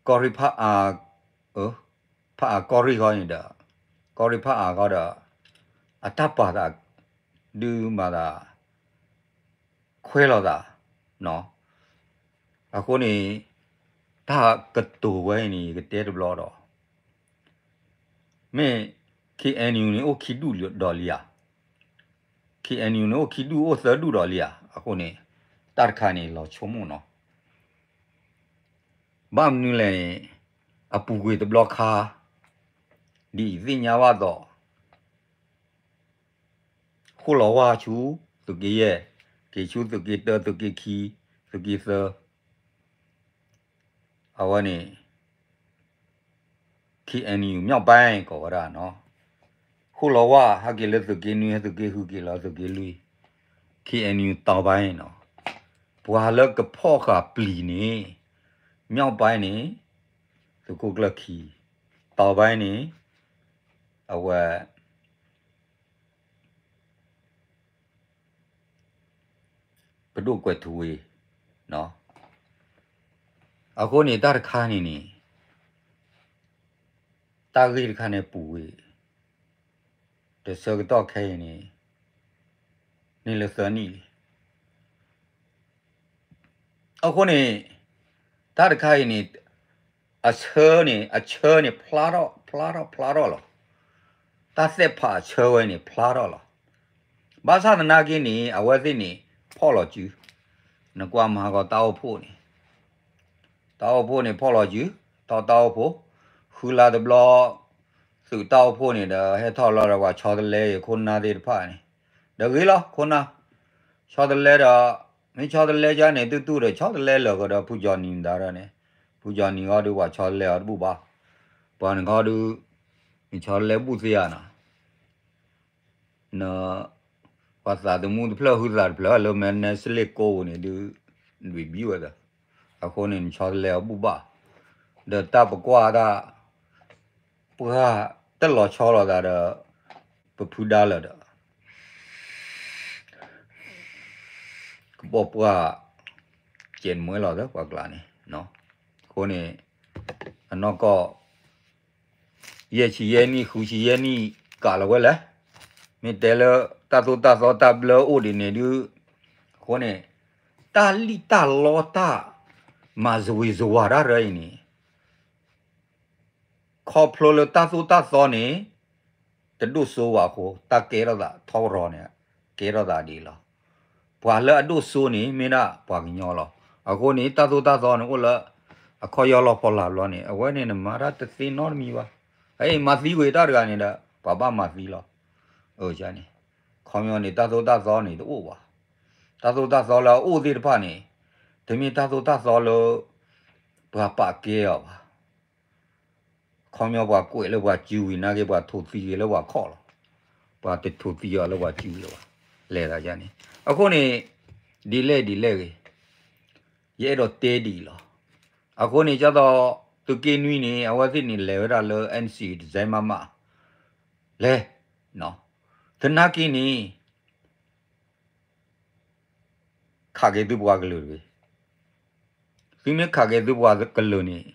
ကီၢ်ရ့ၣ်ဖးအါ ဖးအါကီၢ်ရ့ၣ်ဃီန့ၣ်ဒီး ကီၢ်ရ့ၣ်ဖးအါဃီဒီး အတၢ်ပာ်သး ဒုးမၤသး ခွဲးလိာ်သး အဃိန့ၣ် တၢ်ကတိၤဝဲအံၤန့ၣ် ယကတဲတဘျီဒီး မ့ၢ် KNU န့ၣ် အိၣ်ခံဒူၣ်ဒီးလံဧါ. KNU န့ၣ် အိၣ်ခံဒူၣ်အိၣ်သၢဒူၣ်ဒီးလံဧါ. အဃိန့ၣ် တၢ်တခါန့ၣ် လီၤဆိကမိၣ်နီၤ. ဘၣ်မနုၤလဲၣ်န့ၣ် အပူၤကွံာ်တဘျီခါ ဒ်အံၤသ့ၣ်ညါဘၣ်သိး ဃိၣ်လီၤဝါဆူ သုးက့ယဲၢ်, က့ၤဆူသုးက့တၢ သုးက့ခံ, သုးက့သၢ, အဝဲန့ၣ် ခ့ၣ်အဲၣ်ယူၣ် မြောက်ပိုင်း ကိးဝဲဒၣ်နီၤ, ဃိၣ်လီၤဝါ ဟဲက့ၤလၢသုးက့နွံ သုးက့ဃု က့ၤလီၤသုးက့လွံၢ်, ခ့ၣ်အဲၣ်ယူၣ် တောင်ပိုင်းနီၤ, ပှၤလၢကဖီၣ်ဃာ်ပျံၤန့ၣ် မြောက်ပိုင်းန့ၣ် သုးခိၣ်ကျၢၢ်ခံ, တောင်ပိုင်းန့ၣ် အဝဲ ပဒိၣ်ကွဲးထူဝ့ၣ်, အဃိန့ၣ်တၢ်တခါန့ၣ်န့ၣ် တၢ်ဂ့ၢ်တခါန့ၣ်ပူၤဝ့ၢ်, တဆၢကတီၢ်ခဲအံၤန့ၣ် န့ၢ်လၢသၢနံၣ်လံ. အဃိန့ၣ် တၢ်တခါအံၤန့ၣ် အဆၢန့ၣ် အဆၢန့ၣ် ဖျါထီၣ် ဖျါထီၣ် ဖျါထီၣ်လီၤ. တၢ်သ့ၣ်ဖးအဆၢဝဲန့ၣ် ဖျါထီၣ်လီၤ. ဘၣ်ဆၣ်သနာ်က့န့ၣ် အဝဲသ့ၣ်န့ၣ် ဖီၣ်လီၤစု, နကွၢ်မၤဟးဂီၤတၢ်အိၣ်ဖှိၣ်န့ၣ် တၢ်အိၣ်ဖှိၣ်န့ၣ်ဖီၣ်လီၤစု, ထီၣ်တၢ်အိၣ်ဖှိၣ်, ဃုလါတဘျီ, သုးတၢ်အိၣ်ဖှိၣ်န့ၣ်ဒီး ဟဲထီၣ်လီၤဒီးပှၤဆီတလဲအံၤ ခိၣ်နၢ်သ့ၣ်တဖၣ်န့ၣ်, ဒီးဂ့ၤလီၤ ခိၣ်နၢ်, ဆီတလဲဒီး, မ့ၢ်ဆီတလဲကန့ၣ် တူၢ်တူၢ်ဒီး ဆီတလဲလၢာ်ကဒီး ဖုကၠီနံၤမတၤဒီးန့ၣ်, ဖုကၠီနံၤဃီဒုး ပှၤဆီတလဲအီၤတဘူၣ်ဘၣ်, ပှၤန့ၣ်ခီဒုး, မ့ၢ်ဆီတလဲဘူၣ်သ့ဧါနီၤ န ပှၤသးသမူတဖျၢၣ်ဟုသးတဖျၢၣ်လၢမဲာ်နဲစလ့ၣ်ကိးပူၤန့ၣ်ဒုး, လွံၢ်ဘံဝဲသၢ, အဃိန့ၣ် နဆီတလဲအီၤဘူၣ်ဘၣ်, ဒီးတၢ်ပကွၢ်တၢ်, ပှၤတလီၤဆီလိာ်သးဒီး, ပဖုဒါလၢာ်ဒီး ကဘီပှၢ်, ကဲးမွဲလီၤသၢပှၤကျါန့ၣ်, အဃိန့ၣ်, အနီၢ်ကီၢ် ယဲၢ်ဆံယဲၢ်နံၣ် ဃုဆံယဲၢ်နံၣ် ကးလီၤဝဲလဲၣ်, မ့ၢ်တဲလၢ တၢ်သိၣ်တၢ်သီတၢ်ဘျၢအိၣ်ဒံးန့ၣ်ဒုး, အဃိန့ၣ်, တၢ်လံၣ်တၢ်လီတၢ်, မၤစဝံၤစဝၤတၢ်ရၢအံၤန့ၣ် ခီဖျိလၢတၢ်သိၣ်တၢ်သီန့ၣ်, တဒိၣ်စိဝဲအဃိ တၢ်ကဲထီၣ်သးထီရီၤန့ၣ်, ကဲထီၣ်သးဒ်အံၤလီၤ. ပှၤလၢအဒိၣ်စိန့ၣ် မ့ၢ်ဒၣ်ပှၤကညီလီၤ. အဃိန့ၣ် တၢ်သိၣ်တၢ်သီန့ၣ်အိၣ်လၢ, အခီၣ်ယီၢ်လီၤဖီလာ်ဘျီန့ၣ် အဝဲန့ၣ်နမၤတၢ်တသ့နီတမံၤဘၣ်. အမၤသံဝဲတၢ်တဂၤန့ၣ်ဒီး ပှၤဘၣ်မၤသံလီၤ. န့ၣ်, ခီပညီန့ၣ် တၢ်သိၣ်တၢ်သီန့ၣ်တအိၣ်ဘၣ်. တၢ်သိၣ်တၢ်သီလၢအအိၣ်သ့ၣ်တဖၣ်န့ၣ်, တမ့ၢ်တၢ်သိၣ်တၢ်သီလၢ ပှၤပာ်ကဲအီၤဘၣ်. ခီပညီပှၤကွဲးလၢပှၤစုဝံၤနာ်က့ ပှၤထိၣ်သံက့ၤလၢပှၤခီၣ်လီၤ. ပှၤတထိၣ်သံအီၤလၢပှၤစုဝံၤလၢၤဘၣ်. လဲၤသးန့ၣ်, အဃိန့ၣ်, ဒ်လဲၣ်ဒ်လဲၣ်ဂ့ၤ, ယအဲၣ်ဒိးတဲဒ်အံၤလီၤ. အဃိန့ၣ် ကၢ်သိး, သုးက့နွံန့ၣ် အဝဲသ့ၣ်န့ၣ်လဲၤဝဲဒၣ်လၢ NCA တစဲမးမး, လဲၤ, သနာ်က့န့ၣ် ခးက့ၤသုပှၤကလုာ်တဂ့ၤ. သုမ့ၢ်ခးက့ၤသုပှၤကလုာ်န့ၣ်,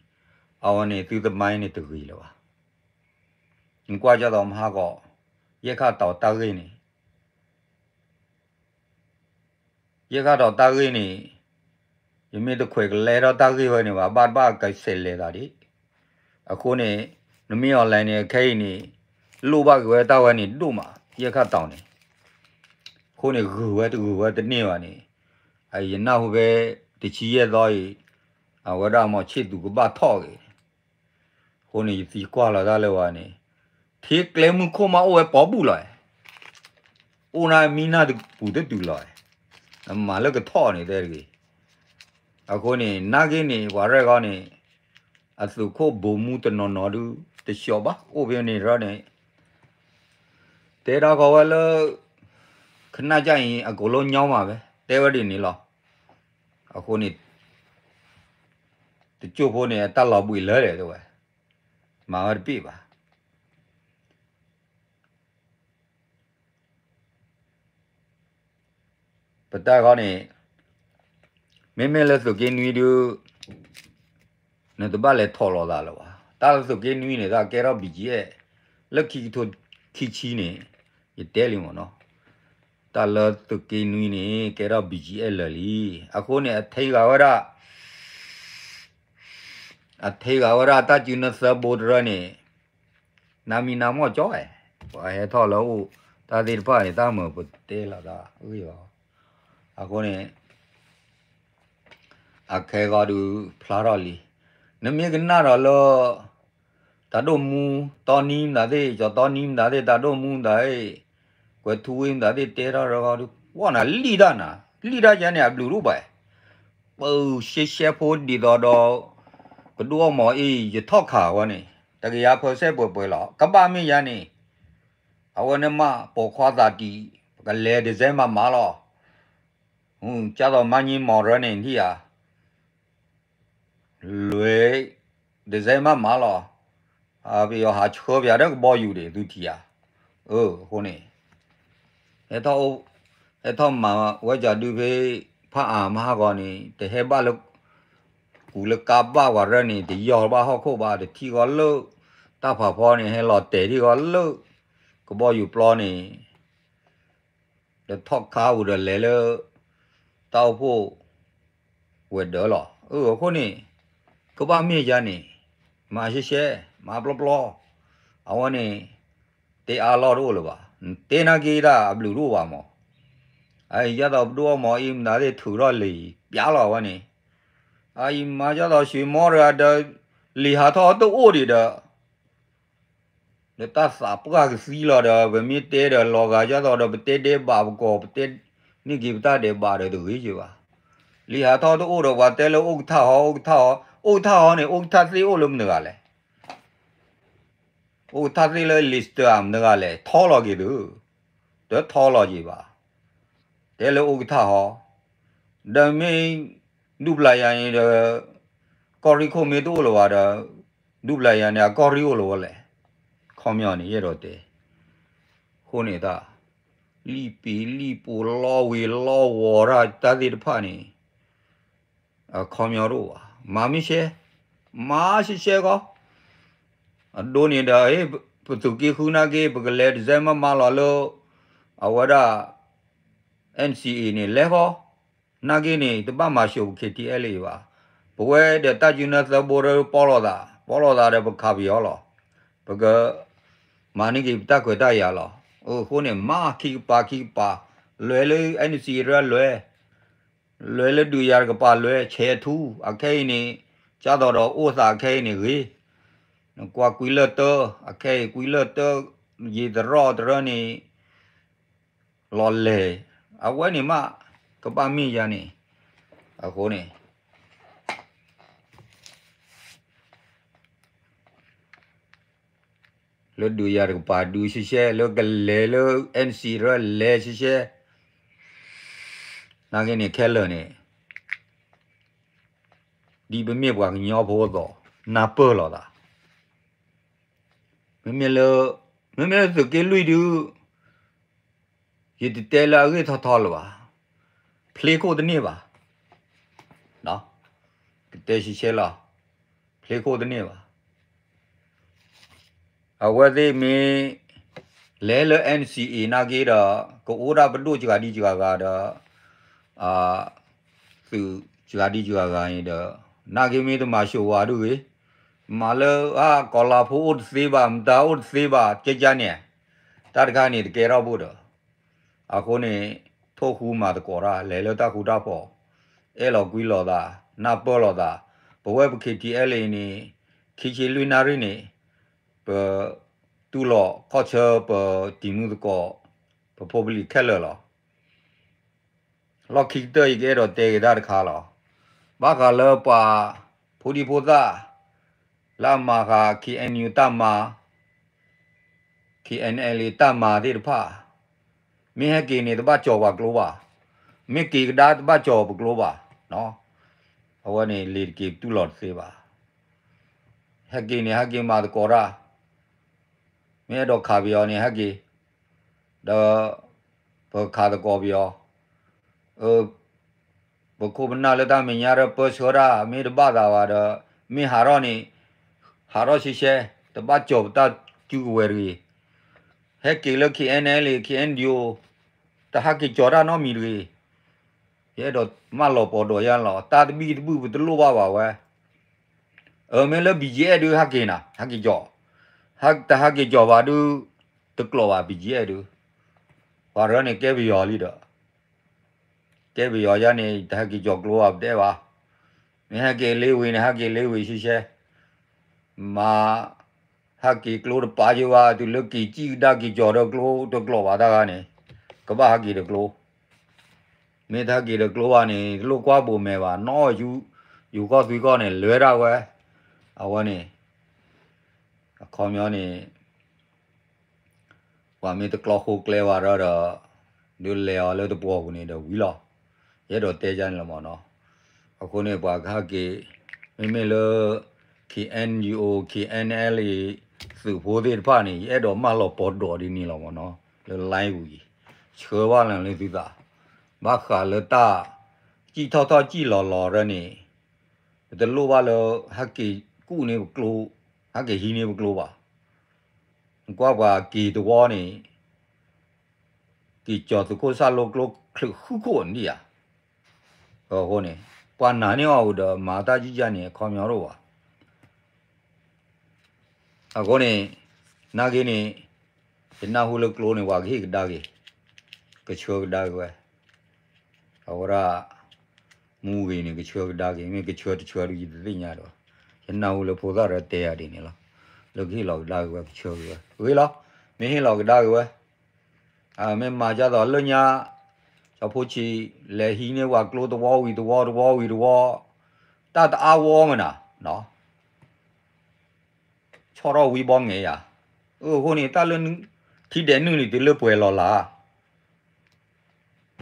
အဝဲန့ၣ်သုသမိုင်းန့ၣ် တဂ့ၤလၢၤဘၣ်. နကွၢ်ကၢ်သိးမဟါဂီၤ, ယဲၢ်ခၣ်တီၤတၢ်ဂ့ၢ်န့ၣ်, ယဲၢ်ခၣ်တီၤတၢ်ဂ့ၢ်န့ၣ်, ယမ့ၢ်တခွဲးကလဲထီၣ်တၢ်ဂ့ၢ်ဝဲန့ၣ်ဘၣ် ဘၣ်တဘၣ်ကဆဲးလဲၤသးဒံး. အဃိန့ၣ်, နမ့ၢ် online န့ၣ် ခဲအံၤန့ၣ်, လိၣ်ဘၣ်က့ၤဝဲတၢ်ဝဲန့ၣ်ဒိၣ်မး ယဲၢ်ခၣ်တီၤန့ၣ်. အဃိန့ၣ် ဂုၤဝဲတဂုၤဝဲတန့ၢ်ဘၣ်န့ၣ်, ယနၢ်ဟူဖဲ တဆံယဲၢ်သီအံၤ, အဝဲဒၣ်မ့ၢ်ဆ့ၣ်သူးကဘၣ်ထီၣ်ဂ့ၤ အဃိန့ၣ် ယသံကွၢ်လီၤတၢ်လၢဝဲန့ၣ်, ထံကျဲမုၢ်ခိၣ်မးအိၣ်ဝဲပိာ်ဘူၣ်လီၤ, အိၣ်နၢ်မံနၢ်တပူၤတတုၤလီၤ, အမၤလၢကထီၣ်န့ၣ်တဲတဂ့ၤ. အဃိန့ၣ် နာ်က့န့ၣ် ပှၤရဲၣ်ဂီၢ်န့ၣ်, အသုးခိၣ်ဘိမူတနီၤနီၤဒုး တဆှီဘၣ် အိၣ်ဖဲန့ၣ်ရၢန့ၣ်, တဲဒၣ်ကီးဝဲလၢ ခနၣ်ကၢ်အံၤ အကိးလိညီမးဝဲ တဲဝဲဒ်န့ၣ်လီၤ. အဃိန့ၣ် တကၠိၢ်ဖိန့ၣ် အတၢ်လီၤဘှံးလၢာ်ဒီးတဲဝဲ, မၤဝဲတပ့ၢ်ဘၣ်. ပတၢ်ဂီၢ်န့ၣ်, မ့မ့ၢ်လၢသုးက့နွံဒုး နတဘၣ်လဲၤထီၣ်လီၤသးလၢၤဘၣ်. တၢ်လၢသုးက့နွံန့ၣ် တၢ်ကဲထီၣ် ဘီၣ်ကၠံအဲၣ်, လၢခံကထိခံဆံန့ၣ်, ယတဲလံမ့ၢ်နီၤ, တၢ်လၢသုးက့နွံန့ၣ် ကဲထီၣ် ဘီၣ်ကၠံအဲၣ် လၢာ်လံ. အဃိန့ၣ် အထံဂၤဝဲဒၣ်, အထံဂၤဝဲဒၣ်တၢ်စုနၢသၢဘိတရၢန့ၣ်, နမံၤနမီၢ်ကၠီ, ပှၤဟဲထီၣ်လၢအိၣ်, တၢ်သ့ၣ်တဖၣ်န့ၣ် တၢ်မၤပတဲလီၤတၢ်ဂ့ၢ်ဘၣ်. အဃိန့ၣ် အခဲဂီၤဒုးဖျါထီၣ်လံ. နမ့ၢ်ကနၣ်ဒီးလၢ တၢ်ဒိၣ်မူတီနံမတၤသ့ၣ်, ကၠီတီနံမတၤသ့ၣ်, တၢ်ဒိၣ်မူမတၤသ့ၣ်, ပှၤထူဝ့မတၤသ့ၣ်တဲထီၣ်ရၢဂီၢ်ဒုး ဝဲနၤလံၣ်တၢ်နၤ လံၣ်တၢ်ယါန့ၣ် အဘျုးဒိၣ်ဘၣ်, ပၢ်ရှဲရှဲဖိဒ်သိးဒီး ပဒိၣ်အီၣ်မီၤအံၤ ယထီၣ်ခးဝဲန့ၣ် တကယၤဖၢစဲၣ်ပှဲၤပှဲၤလီၤ ကဘၣ်မ့ၢ်ယါန့ၣ်, အဝဲန့ၣ်မးပိာ်ခွါသးတံၢ် ပကလဲၤဒ်စဲမးမးလီၤ, ကၢ်သိးမါညံမီၤရၢန့ၣ်ထံၣ်ဧါ လွဲၢ် ဒ်စဲမးမးလီၤ, ပယီၤဟးဆှၢပယၤဒီးကဘီယူၤဒံး သုထံၣ်ဧါ, အဃိန့ၣ် ဟဲထီၣ်မၤဝဲကၠီဒုဖဲ ဖးအါမဟါဂီၤန့ၣ် တဟဲဘၣ်လၢ ကူးလၢကါဘၣ်ဝဲရၢန့ၣ် တယီၤဘၣ်ဟီၣ်ခိၣ်ဘၣ် တထံၣ်ဃီလၢ တၢ်ဖးဖီန့ၣ် ဟဲလီၤတဲာ်ထံၣ်ဃီလၢ ကဘီယူၤပျီန့ၣ် ဒီးထီၣ်ခါဝံၤဒီးလဲၤလၢ တၢ်အိၣ်ဖှိၣ် ဝဲၤဒၢးလီၤ. အဃိန့ၣ် ကဘၣ်မ့ၢ်ယါန့ၣ် မၤရှဲရှဲ မၤပျီပျီ အဝဲန့ၣ် တဲအါလီၢ်တအိၣ်လၢၤဘၣ်. တဲနာ်က့တၢ်အဘျုးတအိၣ်ဘၣ်မး. အအံၤ ယသိးပဒိၣ်အီၣ်မီၤအံၤမတၤသ့ၣ်ထုးထီၣ်လံာ်ပျါလီၤဝဲန့ၣ်, အအံၤမၤယသိးၡ့ၣ်မီတဂၤဒီး လံာ်ဟးထီၣ်တအိၣ်ဒံးဒီး ဒီးတၢ်သးပှၢ်ကသံလီၤဒီး ပမ့ၢ်တဲဒီးလီၤဂာ်ယသိးဒီး ပတဲဒဲးဘးပကီၢ် ပတဲန့ၢ်က့ၤပတၢ်ဒဲးဘးဒီးတဂ့ၤက့ၤဘၣ်. လံာ်ဟးထီၣ်တအိၣ်ဒီး ပှၤတဲလၢအိၣ်ကထၣ်ဟီ အိၣ်ကထၣ်ဟီ, အိၣ်ကထၣ်ဟီန့ၣ် အိၣ်ကထၣ်သ့ၣ်အိၣ်လၢမနုၤဂၤလဲၣ်. အိၣ်ကထၣ်သ့ၣ်လၢ list မနုၤဂၤလဲၣ် ထီလီၤက့ၤသု, တထီလီၤက့ၤဘၣ်. တဲလၢအိၣ်ကထၣ်ဟီ, ဒီးမ့ၢ် ဒူပျၤယၤန့ၣ်ဒီး ကီၢ်ရ့ၣ်ခိၣ်မ့ၢ်တအိၣ်လၢၤဘၣ်ဒီး ဒူပျၤယၤန့ၣ် အကီၢ်ရ့ၣ်အိၣ်လၢၤဝဲလဲၣ်. ခီပညီန့ၣ် ယအဲၣ်ဒိးတဲ အဃိန့ၣ်တၢ် လံာ်ပံၤလံာ်ပူၤလီဝ့ၤလီဝီၤတၢ် တၢ်သ့ၣ်တဖၣ်န့ၣ် အခီပညီတအိၣ်ဘၣ်. မၤမ့ၢ်ရှဲ, မၤရှဲရှဲခီ, အဒိန့ၣ်ဒီး ပသုးက့ဃုနာ်က့ ပကလဲၤတစဲးမးမးလီၤလၢ အဝဲဒၣ် NCA န့ၣ် လဲၤဃီ, နာ်က့န့ၣ် တဘၣ်မၤၡိးပ KTLA ဘၣ်. ပဝဲဒီးတၢ်ယုၢ်နၢသၢဘိရၢပီၣ်လိာ်သး, ပီၣ်လိာ်သးဒီးပခးပယီၤလီၤ. ပက မၤန့ၢ်က့ၤပတၢ်ခွဲးတၢ်ယာ်လီၤ. အဃိန့ၣ် မၤခံကပၤခံကပၤ, လဲၤလၢ NCA ရၢလဲၤ လဲၤလၢဒုးယၤတကပၤလဲၤ ဆဲးထူ အခဲအံၤန့ၣ် ကၢ်သိးဒီးအိၣ်သးအခဲအံၤန့ၣ်ဂ့ၤ, နကွၢ်ကွံလၢတၢ အခဲအံၤကွံလၢတၢ ယံာ်တရီတရၢန့ၣ် လီၤလဲၤ, အဝဲန့ၣ်မး ကဘၣ်မ့ၢ်ယါန့ၣ်, အဃိန့ၣ် လၢဒုးယၤတကပၤဒုးရှဲရှဲ, လၢကလဲၤလၢ NCA ရၢလဲၤရှဲရှဲ, နာ်က့န့ၣ်ခဲလၢာ်န့ၣ် ဒ်ပမ့ၢ်ပှၤကညီဖိအသိး နၢ်ပၢၢ်လိာ်သး, မ့မ့ၢ်လၢ မ့မ့ၢ်လၢသုးက့လွံၢ်ဒုး ယတတဲလၢအဂ့ၢ်ထီထီလၢၤဘၣ်, ဖျ့ခိၣ်တန့ၢ်ဘၣ်, ကတဲရှဲရှဲလီၤ, ဖျ့ခိၣ်တန့ၢ်ဘၣ်. အဝဲသ့ၣ်မ့ၢ် လဲၤလၢ NCA နာ်က့ဒီး ကအိၣ်ဒၣ်ပဒိၣ်စှၤဒံစှၤဂၤဒီး သုးစှၤဒံစှၤဂၤန့ၣ်ဒီး နာ်က့မ့ၢ်တမၤၡိးဝဲဒုးဂ့ၤ, မၤလၢအကီၤလၤဖိအိၣ်တသ့ဘၣ် မတၤအိၣ်တသ့ဘၣ် ကဲကန့ၣ်, တၢ်တခါန့ၣ်တကဲထီၣ်ဘၣ်ဒီး အဃိန့ၣ် ထိၣ်ဃူမၤသကိးတၢ် လဲၤလၢတၢ်ဃူတၢ်ဖိး, အဲၣ်လီၤကွံလီၤသး, နၢ်ပၢၢ်လိာ်သး, ပဝဲပ KTLA န့ၣ် ခံဆံလွံၢ်နၣ်ရံၣ်န့ၣ် ပတူၢ်လိာ်ခီၣ်ဆၢပတံၤမုၢ်သကိး ပဖိပလံၤခဲလၢာ်လီၤ. လီၢ်ခံကတၢၢ်ယကအဲၣ်ဒိးတဲက့ၤတၢ်တခါလီၤ. ဘၣ်ဃးလၢပှၤဖိဒံဖိသၣ် လၢအမၤဃာ် KNU တၢ်မၤ KNLA တၢ်မၤသ့ၣ်တဖၣ်, မ့ၢ်ဟဲက့ၤန့ၣ် တဘၣ်ကၠီၤပှၤကျိဘၣ်, မ့ၢ်က့ၤကဒါတဘၣ်ကၠီၤပကျိဘၣ်, အဝဲန့ၣ်လ့ၤတက့ၤပတူၢ်လိာ်တသ့ဘၣ်. ဟဲက့ၤန့ၣ် ဟဲက့ၤမၤသကိးတၢ်, မ့ၢ်အဲၣ်ဒိးခးပယီၤန့ၣ် ဟဲက့ၤ, ဒီး ပခးသကိးပယီၤ, ပခိၣ်ပနၢ်လၢတၢ်မဲာ်ညါဒီးပၢဆှၢတၢ် မ့ၢ်တဘၣ်သးဘၣ်ဒီး မ့ၢ်ဟးထီၣ်န့ၣ် ဟးထီၣ်ရှဲရှဲ, တဘၣ်ကၠီၤပတၢ်စုကဝဲၤတဂ့ၤ. ဟဲက့ၤလၢ KNLA KNDO တဟးက့ၤကၠီၤတၢ်နီတမံၤတဂ့ၤ. ယအဲၣ်ဒိးမၢလီၤပီၤဒီးယါလီၤ, တၢ်တဘံၣ်တဘုၣ်ပတလိၣ်ဘၣ်ဘၣ်ဝဲ. အမ့ၢ်လၢ BGF ဒုး ဟဲက့ၤနၤ ဟဲက့ၤကၠီၤ, တဟဲက့ၤကၠီၤဘၣ်ဒုး တကျိးဘၣ် BGF ဒုး, ပှၤရၢန့ၣ်ကဲပယီၤလံဒီး ကဲပယီၤယါန့ၣ် တဟဲက့ၤကၠီၤကျိဘၣ်ပတဲဘၣ်. မ့ၢ်ဟဲက့ၤလ့ဝ့ၤန့ၣ် ဟဲက့ၤလ့ဝ့ၤရှဲရှဲ, မၤ ဟဲက့ၤကျိတပာ်ယဘၣ် တုၤလၢက့ၤစံၣ်ကဒါက့ၤကၠီၤဒီးကျိတကျိးဘၣ်တၢ်ဂၤန့ၣ်, ကဘၣ်ဟးက့ၤဒီးကျိ, မ့ၢ်တဟးက့ၤဒီးကျိဘၣ်န့ၣ် တလိၣ်ကွၢ်ဘိးမဲာ်ဘၣ်, နီၣ်ယူၤ, ယူၤကီၢ်သွံကီၢ်န့ၣ် လဲၤဒၣ်ဝဲ, အဝဲန့ၣ်, အခီပညီန့ၣ် ပှၤမ့ၢ်တကျီဃိကျဲဝဲဒီး, ဒုးလဲၤအီၤလၢတပှီၤပူၤန့ၣ်ဒီးဝံၤလီၤ. ယအဲၣ်ဒိးတဲယၤန့ၣ်လီၤမၢ်နီၤ. အဃိန့ၣ်ပှၤကဟဲက့ၤ, မ့မ့ၢ်လၢ K N U O, K N L A သုးဖိသ့ၣ်တဖၣ်န့ၣ် ယအဲၣ်ဒိးမၢလီၤပီၤဒိးဒ်န့ၣ်လီၤမၢ်နီၤ, လၢ line ပူၤအံၤ, ဆှၢဘၣ်လၢသုသး, ဘၣ်ဃးလၢတၢ်, စံၣ်ထီၣ်ထီၣ်စံၣ်လီၤလီၤရၢန့ၣ်, ပတလိၣ်ဘၣ်လၢ ဟဲက့ၤကူၣ်န့ၢ်ပကျိ, ဟဲက့ၤဟံးန့ၢ်ပကျိဘၣ်. နကွၢ်ပှၤက့ၤတဝီန့ၣ်, က့ၤကၠီၤသုးခိၣ်စၢ်လိကျိချုးဃုခိၣ်န့ၣ်ဧါ. အဃိန့ၣ်, ပှၤနာ်န့ၢ်အီၤအိၣ်ဒီးမၤတၢ်ယံာ်ယံာ်န့ၣ် အခီပညီတအိၣ်ဘၣ်. အဃိန့ၣ်, နာ်က့န့ၣ်, ယနၢ်ဟူလၢကျိန့ၣ် ပှၤကဟ့ၣ်ကဒါက့ၤ, ကဆှၢကဒါက့ၤဝဲ, အဝဲဒၣ်, မူဂ့ၤန့ၣ် ကဆှၢကဒါက့ၤ, မ့ၢ်ကဆှၢတဆှၢဒုးယတသ့ၣ်ညါဒီး, ယနၢ်ဟူလၢဖိသၣ်ဒီးတဲယၤဒ်န့ၣ်လီၤ, လၢကဟ့ၣ်လီၤကဒါက့ၤဝဲ ကဆှၢက့ၤဝဲ, ဂ့ၤလီၤ, မ့ၢ်ဟ့ၣ်လီၤကဒါက့ၤဝဲ မ့ၢ်မၤဒ်သိးလၢညါ, စီၤဖိဆံး, လဲၤဟံးန့ၢ်ပှၤကျိတဝီဝံၤတဝီတဝီဝံၤတဝီ, တၢ်တအါဝီမနၤ, ဆီၣ်ထီၣ်ဝံဘီငဲၤယၤ, အဃိန့ၣ် တၢ်လၢ, ထံဒဲးနုာ်န့ၣ်တုၤလၢပှဲၤလီၤလၢ်,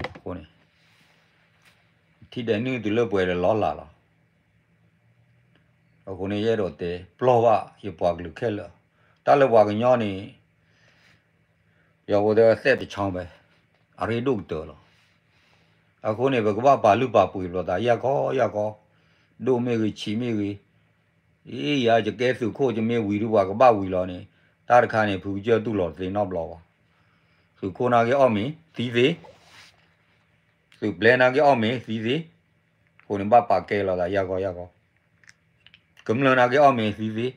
အဃိန့ၣ်, ထံဒဲးနုာ်တုၤလၢပှဲၤလီၤလၢ်လီၤ. အဃိန့ၣ် ယအဲၣ်ဒိးတဲပျီၢ်ဘၣ် ယပှၤကလုာ်ခဲလၢာ်, တၢ်လၢပှၤကညီန့ၣ်, ယဝဲဒၣ်သဲးတဆီဘဲ, အရ့ဒိၣ်ကတၢၢ်လီၤ. အဃိန့ၣ် ပကဘၣ်ပာ်လုၢ်ပာ်ပှ့ၤလိာ်သးယၢ်ကီယၢ်ကီ, ဒိၣ်မ့ၢ်ဂ့ၤဆံးမ့ၢ်ဂ့ၤ, အံၤယကဲသုးခိၣ် ယမ့ၢ်ဝံၤဒုးပှၤကဘၣ်ဝံၤလီၤန့ၣ်, တၢ်တခါန့ၣ် ဖုကစၢၢ်တူၢ်လိာ်တသ့နီတဘျီဘၣ်. သုးခိၣ်နာ်က့အီၣ်မ့ၤသံသ့, သုးပျဲနာ်က့အီၣ်မ့ၤသံသ့, အဃိန့ၣ်ဘၣ်ပာ်ကဲလိာ်သးယၢ်ကီယၢ်ကီ, ကမျၢၢ်နာ်က့အီၣ်မ့ၤသံသ့,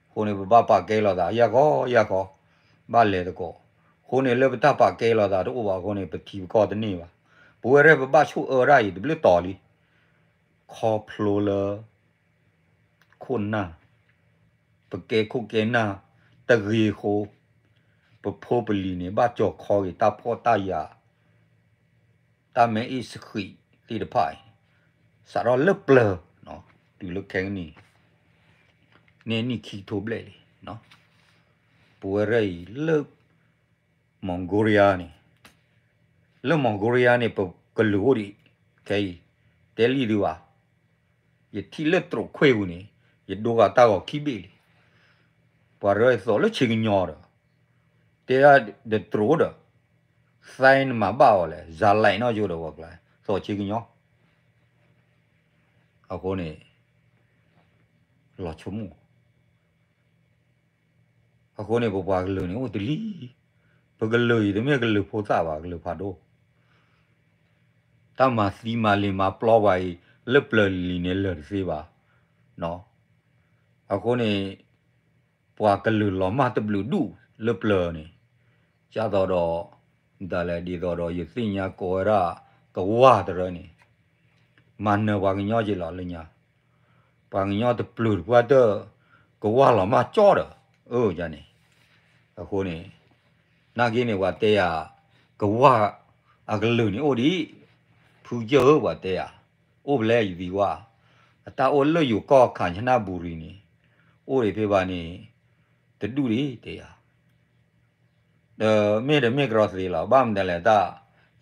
အဃိန့ၣ် ပဘၣ်ပာ်ကဲလိာ်သးယၢ်ကီယၢ်ကီ, ဘၣ်လဲၤသကိး, အဃိန့ၣ်လၢပတၢ်ပာ်ကဲလိာ်သးတအိၣ်ဘၣ်အဃိန့ၣ် ပထံပကီၢ်တန့ၢ်ဘၣ်. ပဝဲရဲၣ်ပဘၣ်ဆိၣ်အၢဒၣ်အံၤတဘျုးတီၤလံ, ခီဖျိလၢ ခိၣ်နၢ်, ပကဲခိၣ်ကဲနၢ်တဂ့ၤအဃိ, ပဖိပလံၤန့ၣ် ဘၣ်ကၠီၤခီက့ၤတၢ်ဖှီၣ်တၢ်ယာ်, တၢ်မဲအ့ၣ်စဃံးသ့ၣ်တဖၣ်အံၤ, စးထီၣ်လၢပျၢၤ, တုၤလၢခဲကနံၣ်, န့ၢ်နံၣ်ခံကထိဘျဲၣ်လံ. ပဝဲရဲၣ်အံၤလၢ Mongolia န့ၣ်, လၢ Mongolia န့ၣ် ပကလုာ်အိၣ်ဒံး, ခဲအံၤ, တဲလံဒုးဘၣ်, ယထံၣ်လၢတြိာ်ခွ့ပူၤန့ၣ်, ယဒိဂၤတၢ်ဂီၤခံဘ့ၣ်လံ. ပှၤရဲၣ်သိးလၢဆ့ကညီဒီး, တဲဒၣ်ဒီးတြိာ်ဒီး, သဲနမၤဘၣ်အီၤလဲၣ်, စၤလဲၣ်နီၣ်ယိဒီးဝဲကျါ, သိးဆ့ကညီ, အဃိန့ၣ်, လီၤဆိကမိၣ် အဃိန့ၣ် ပပှၤကလုာ်န့ၣ်အိၣ်တလံ, ပကလုာ်အံၤတမ့ၢ်ကလုာ်ဖိသၣ်ဘၣ်, ကလုာ်ဖးဒိၣ်, တၢ်မၤသံမၤလ့ၤမၤပျီပှၤအံၤ, လၢပျၢၤလံၤန့ၣ်လၢာ်တသ့ဘၣ်. အဃိန့ၣ်, ပှၤကလုာ်လီၤမၢ်တဘျုးဒူၣ်လၢပျၢၤန့ၣ်, ကၢ်သိးဒီး, ဒ်လဲၣ်ဒ်သိးဒီးယသ့ၣ်ညါကိးဝဲဒၣ်, ကဝၢ်တရၢန့ၣ်, မၤနၢၤပှၤကညီက့ၤလီၤလၢညါ ပှၤကညီတပျုာ်တပှၢ်တၢၢ်, ကဝၢ်လီၤမၢ်ကၠီဒီး, အၢယၤန့ၣ်, အဃိန့ၣ်, နာ်က့န့ၣ် ပှၤတဲယၤ, ကဝၢ်အကလုာ်န့ၣ်အိၣ်ဒံး, ဖုကၢၢ်ဧၢ ပှၤတဲယၤ, အိၣ်ဖဲလဲၣ်ယသံကွၢ်, အတၢ်အိၣ်လၢယိၤကီၢ် ကၠနဘူရံၤန့ၣ်, အိၣ်ဒံးဖဲဘၣ်န့ၣ်, တဒူၣ်ဒံးတဲယၤ ဒီးမ့ၢ်တမ့ၢ်ကရီသ့လီၤ, ဘၣ်မနုၤလဲၣ်တၢ်,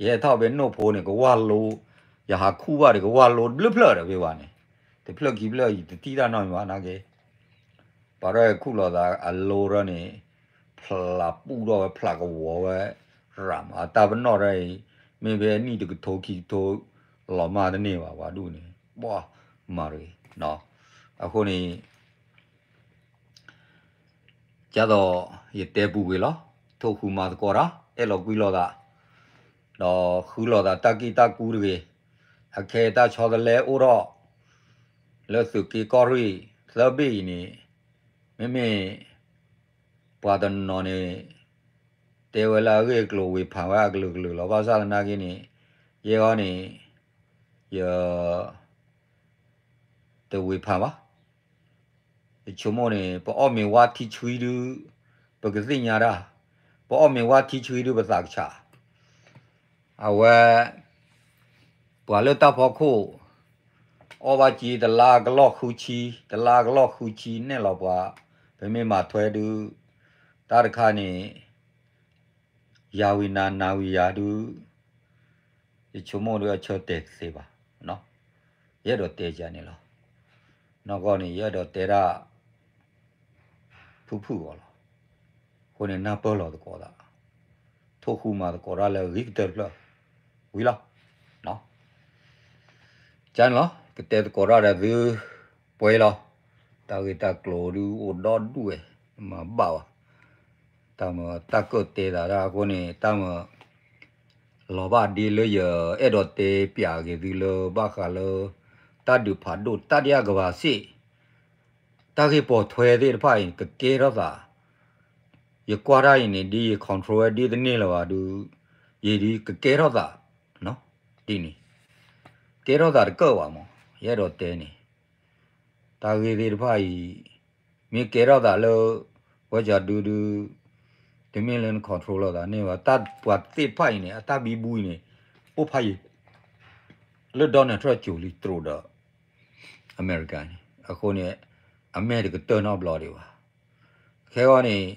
ယဟဲထီၣ်ဖဲနိၣ်ဖိန့ၣ် ကဝၢ်လိ, ယဟးခူၣ်ဘၣ်ဒီးကဝၢ်လိတဘျုးဖျၢၣ်ဒီးဖဲဘၣ်န့ၣ်, တဖျၢၣ်ခံဖျၢၣ်ယတထံၣ်တၢ်နီတမံၤဘၣ်နာ်က့, ပှၤရဲၣ်ခူၣ်လီၤသးအလိရၢန့ၣ်, ဖျးပူၣ်ထီၣ်ဝဲဖျးကဝီၤဝဲ, ရၣ်မး အတၢ်ပနီၣ်ရဲၣ်အံၤ, မ့ၢ်ဖဲနံၣ်တကထိခံကထိ, လီၤမၢ်တန့ၢ်ဘၣ် ပှၤဒူၣ်န့ၣ်, ပှၤမၤရ့, အဃိန့ၣ် ကၢ်သိး, ယတဲပူၤကွံာ်လီၤ, ထိၣ်ဃူမၤသကိးတၢ်, အဲၣ်လီၤကွံလိာ်သး, ဒီးဃုလိာ်သးတၢ်ကံၢ်တၢ်ကူတဂ့ၤ, အခဲအံၤတၢ်ဆီတလဲအိၣ်ထီၣ်, လၢသုးက့ကီၢ်ရ့ၣ်, သၢဘ့ၣ်အံၤန့ၣ်, မ့မ့ၢ်, ပှၤတနီၤန့ၣ်, တဲဝဲလၢအဂ့ၢ်အကျိၤဝေဖန်ဝဲအကလုာ်ကလုာ်လီၤ, ဘၣ်ဆၣ်သနာ်က့န့ၣ်, ယဲအံၤန့ၣ်, ယ တဝေဖန်ဘၣ်. ယဆိကမိၣ်န့ၣ် ပအီၣ်မ့ၤဝါထံဆှံဒု, ပကသ့ၣ်ညါတၢ်, ပအီၣ်မ့ၤဝါထံဆှံဒုပသးကဆး, အဝဲ ပှၤလၢတၢ်ဖီခိၣ် အီၣ်ဘၣ်က့ၤတလါကလီၢ်ဃုဆံ, တလါကလီၢ်ဃုဆံ နဲၣ်လီၤပှၤ, ပမ့ၢ်မၤထွဲဒုး တၢ်တခါန့ၣ် ယၤဝံၤနၤ နၤဝံၤယၤဒုး ယဆိကမိၣ်ဒုးအဆၢတဲာ်တသ့ဘၣ်. ယအဲၣ်ဒိးတဲယၤန့ၣ်လီၤ. နီၢ်ကီၢ်န့ၣ် ယအဲၣ်ဒိးတဲဒၣ် ဖုၣ်ဖုၣ်အီၤလီၤ. အဃိန့ၣ် နၢ်ပၢၢ်လီၤသကိးသး, ထိၣ်ဃူမၤသကိးတၢ်လၢဂ့ၤကတၢၢ်တဖျၢၣ် ဝံၤလီၤ. ကန့ၣ်လီၤ ကတဲသကိးတၢ်ဒီးသု ပှဲၤလီၤ. တၢ်ဂ့ၢ်တၢ်ကျိၤဒုးအိၣ်ဒီဒူၣ်ဝဲ, မၤဘၣ်ဘၣ်. တၢ်မၤတၢ်ကၢၣ်တဲသးဒၣ်အဃိန့ၣ် တၢ်မၤ လီၤဘၣ်ဒ်လၢယအဲၣ်ဒိးတဲပျးက့ၤသုလၢဘၣ်ဃးလၢ တၢ်ဒုးဖးဒိၣ်တၢ်ဒ်အကဘၣ်စ့ၣ် တၢ်ဂ့ၢ်ပိာ်ထွဲသ့ၣ်တဖၣ်အံၤ ကကဲထီၣ်သး, ယကွၢ်တၢ်အံၤန့ၣ် ဒ်ယ control ဝဲဒ်တန့ၢ်လၢၤဘၣ်ဒုး ယဒ်ကကဲထီၣ်သး ဒ်န့ၣ် ကဲထီၣ်သးတကၢၣ်ဘၣ်မး ယအဲၣ်ဒိးတဲန့ၣ် တၢ်ဂ့ၢ်သ့ၣ်တဖၣ်အံၤ မ့ၢ်ကဲထီၣ်သးလၢ ဝဲကဒုဒု တမ့ၢ်လၢန control လိာ်သးန့ၢ်ဘၣ် တၢ်ပှၤသ့ၣ်တဖၣ်အံၤန့ၣ် အတၢ်ဘံဘူအံၤန့ၣ် အိၣ်ဖးယံၤ လၢ Donald Trump ကၠိၤလံတြိၤဒီး အမဲရကၤန့ၣ် အဃိန့ၣ် အမဲာ်တကတၢၢ်နီတဘျီဒံးဘၣ်. ခဲဂီၢ်န့ၣ်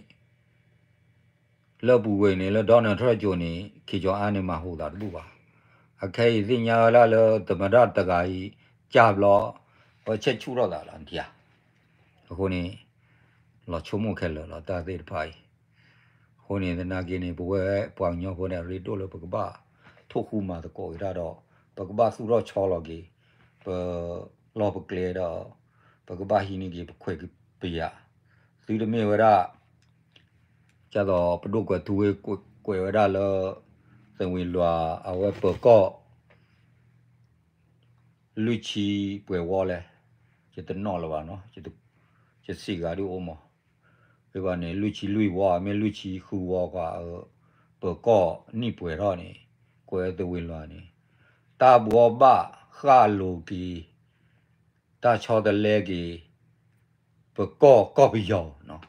လၢပူၤကွံာ်န့ၣ် လၢ Donald Trump ကၠိၤန့ၣ် ခ့ကၠီၤအါန့ၣ် မၤဟူးသးတဘူၣ်ဘၣ်. အခဲအံၤသ့ၣ်ညါဝဲဒၣ်လၢ သမ္မတ တဂၤအံၤ ကၢ်ဘျီ ပဆဲးဆူၣ်ထီၣ်သးလီၤ နထံၣ်ဧါ. အဃိန့ၣ် လီၤဆိကမိၣ်ခဲလၢာ်လီၤ တၢ်သ့ၣ်တဖၣ်အံၤ. အဃိန့ၣ် သနာ်က့န့ၣ် ပဝဲပှၤကညီဖိန့ၣ် အရ့ဒိၣ်လၢပကဘၣ်ထိၣ်ဃူမၤသကိးက့ၤတၢ်ဒီး ပကဘၣ်သူၣ်ထီၣ်ဆီလီၤက့ၤ ပလီၢ်ပကျဲဒီး ပကဘၣ်ဟံးန့ၢ်က့ၤပခွဲးက့ၤပယာ် သုတမ့ၢ်ဝဲဒၣ် ကသိးပဒိၣ်ကွဲးထူဝ့ကွဲးဝဲဒၣ်လၢ သဝ့ၤလွၤ အဝဲပၢၤကီၢ် လွံၢ်ဆံပှဲၤဝီလဲၣ်, ယတနီၣ်လၢၤဘၣ်နီၤ, ယစံးဂၤဒုအိၣ်မး, ဝဲဘၣ်န့ၣ် လွံၢ်ဆံလွံၢ်ဝီ မ့ၢ်လွံၢ်ဆံဃုဝီကွၢ် ပၢၤကီၢ်နံၣ်ပှဲၤထီၣ်န့ၣ် ကွဲးသဝ့ၤလွၤန့ၣ် တၢ်ဘှီဘၣ်ဃၣ်လိၤက့ၤ တၢ်ဆီတလဲက့ၤ ပၢၤကီၢ်ကီၢ်ပယီၤ,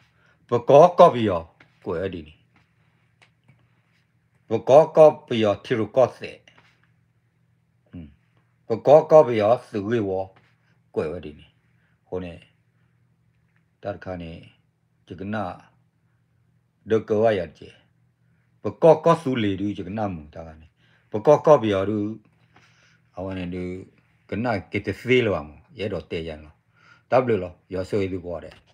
ပၢၤကီၢ်ကီၢ်ပယီၤ ကွဲးဝဲဒ်န့ၣ်, ပၢၤကီၢ်ကီၢ်ပယီၤထံရူၢ်ကီၢ်သဲး, ပၢၤကီၢ်ကီၢ်ပယီၤသုးဂ့ၢ်ဝီ ကွဲးဝဲဒ်န့ၣ်, အဃိန့ၣ် တၢ်တခါန့ၣ် ယကနၣ် ဒီးကဝဲယၤတက့ၢ်, ပၢၤကီၢ်ကီၢ်သူလ့ၤဒု ယကနၣ်မုာ်တၢ်ဂၤန့ၣ်, ပၢၤကီၢ်ကီၢ်ပယီၤဒု အဝဲန့ၣ်ဒု ကနၣ်က့ၤတသ့လၢၤဘၣ်မး ယအဲၣ်ဒိးတဲယၤန့ၣ်လီၤ. တၢ်ဘျုးလီၤ ယွၤဆိၣ်ဂ့ၤသုကိးဂၤဒဲး.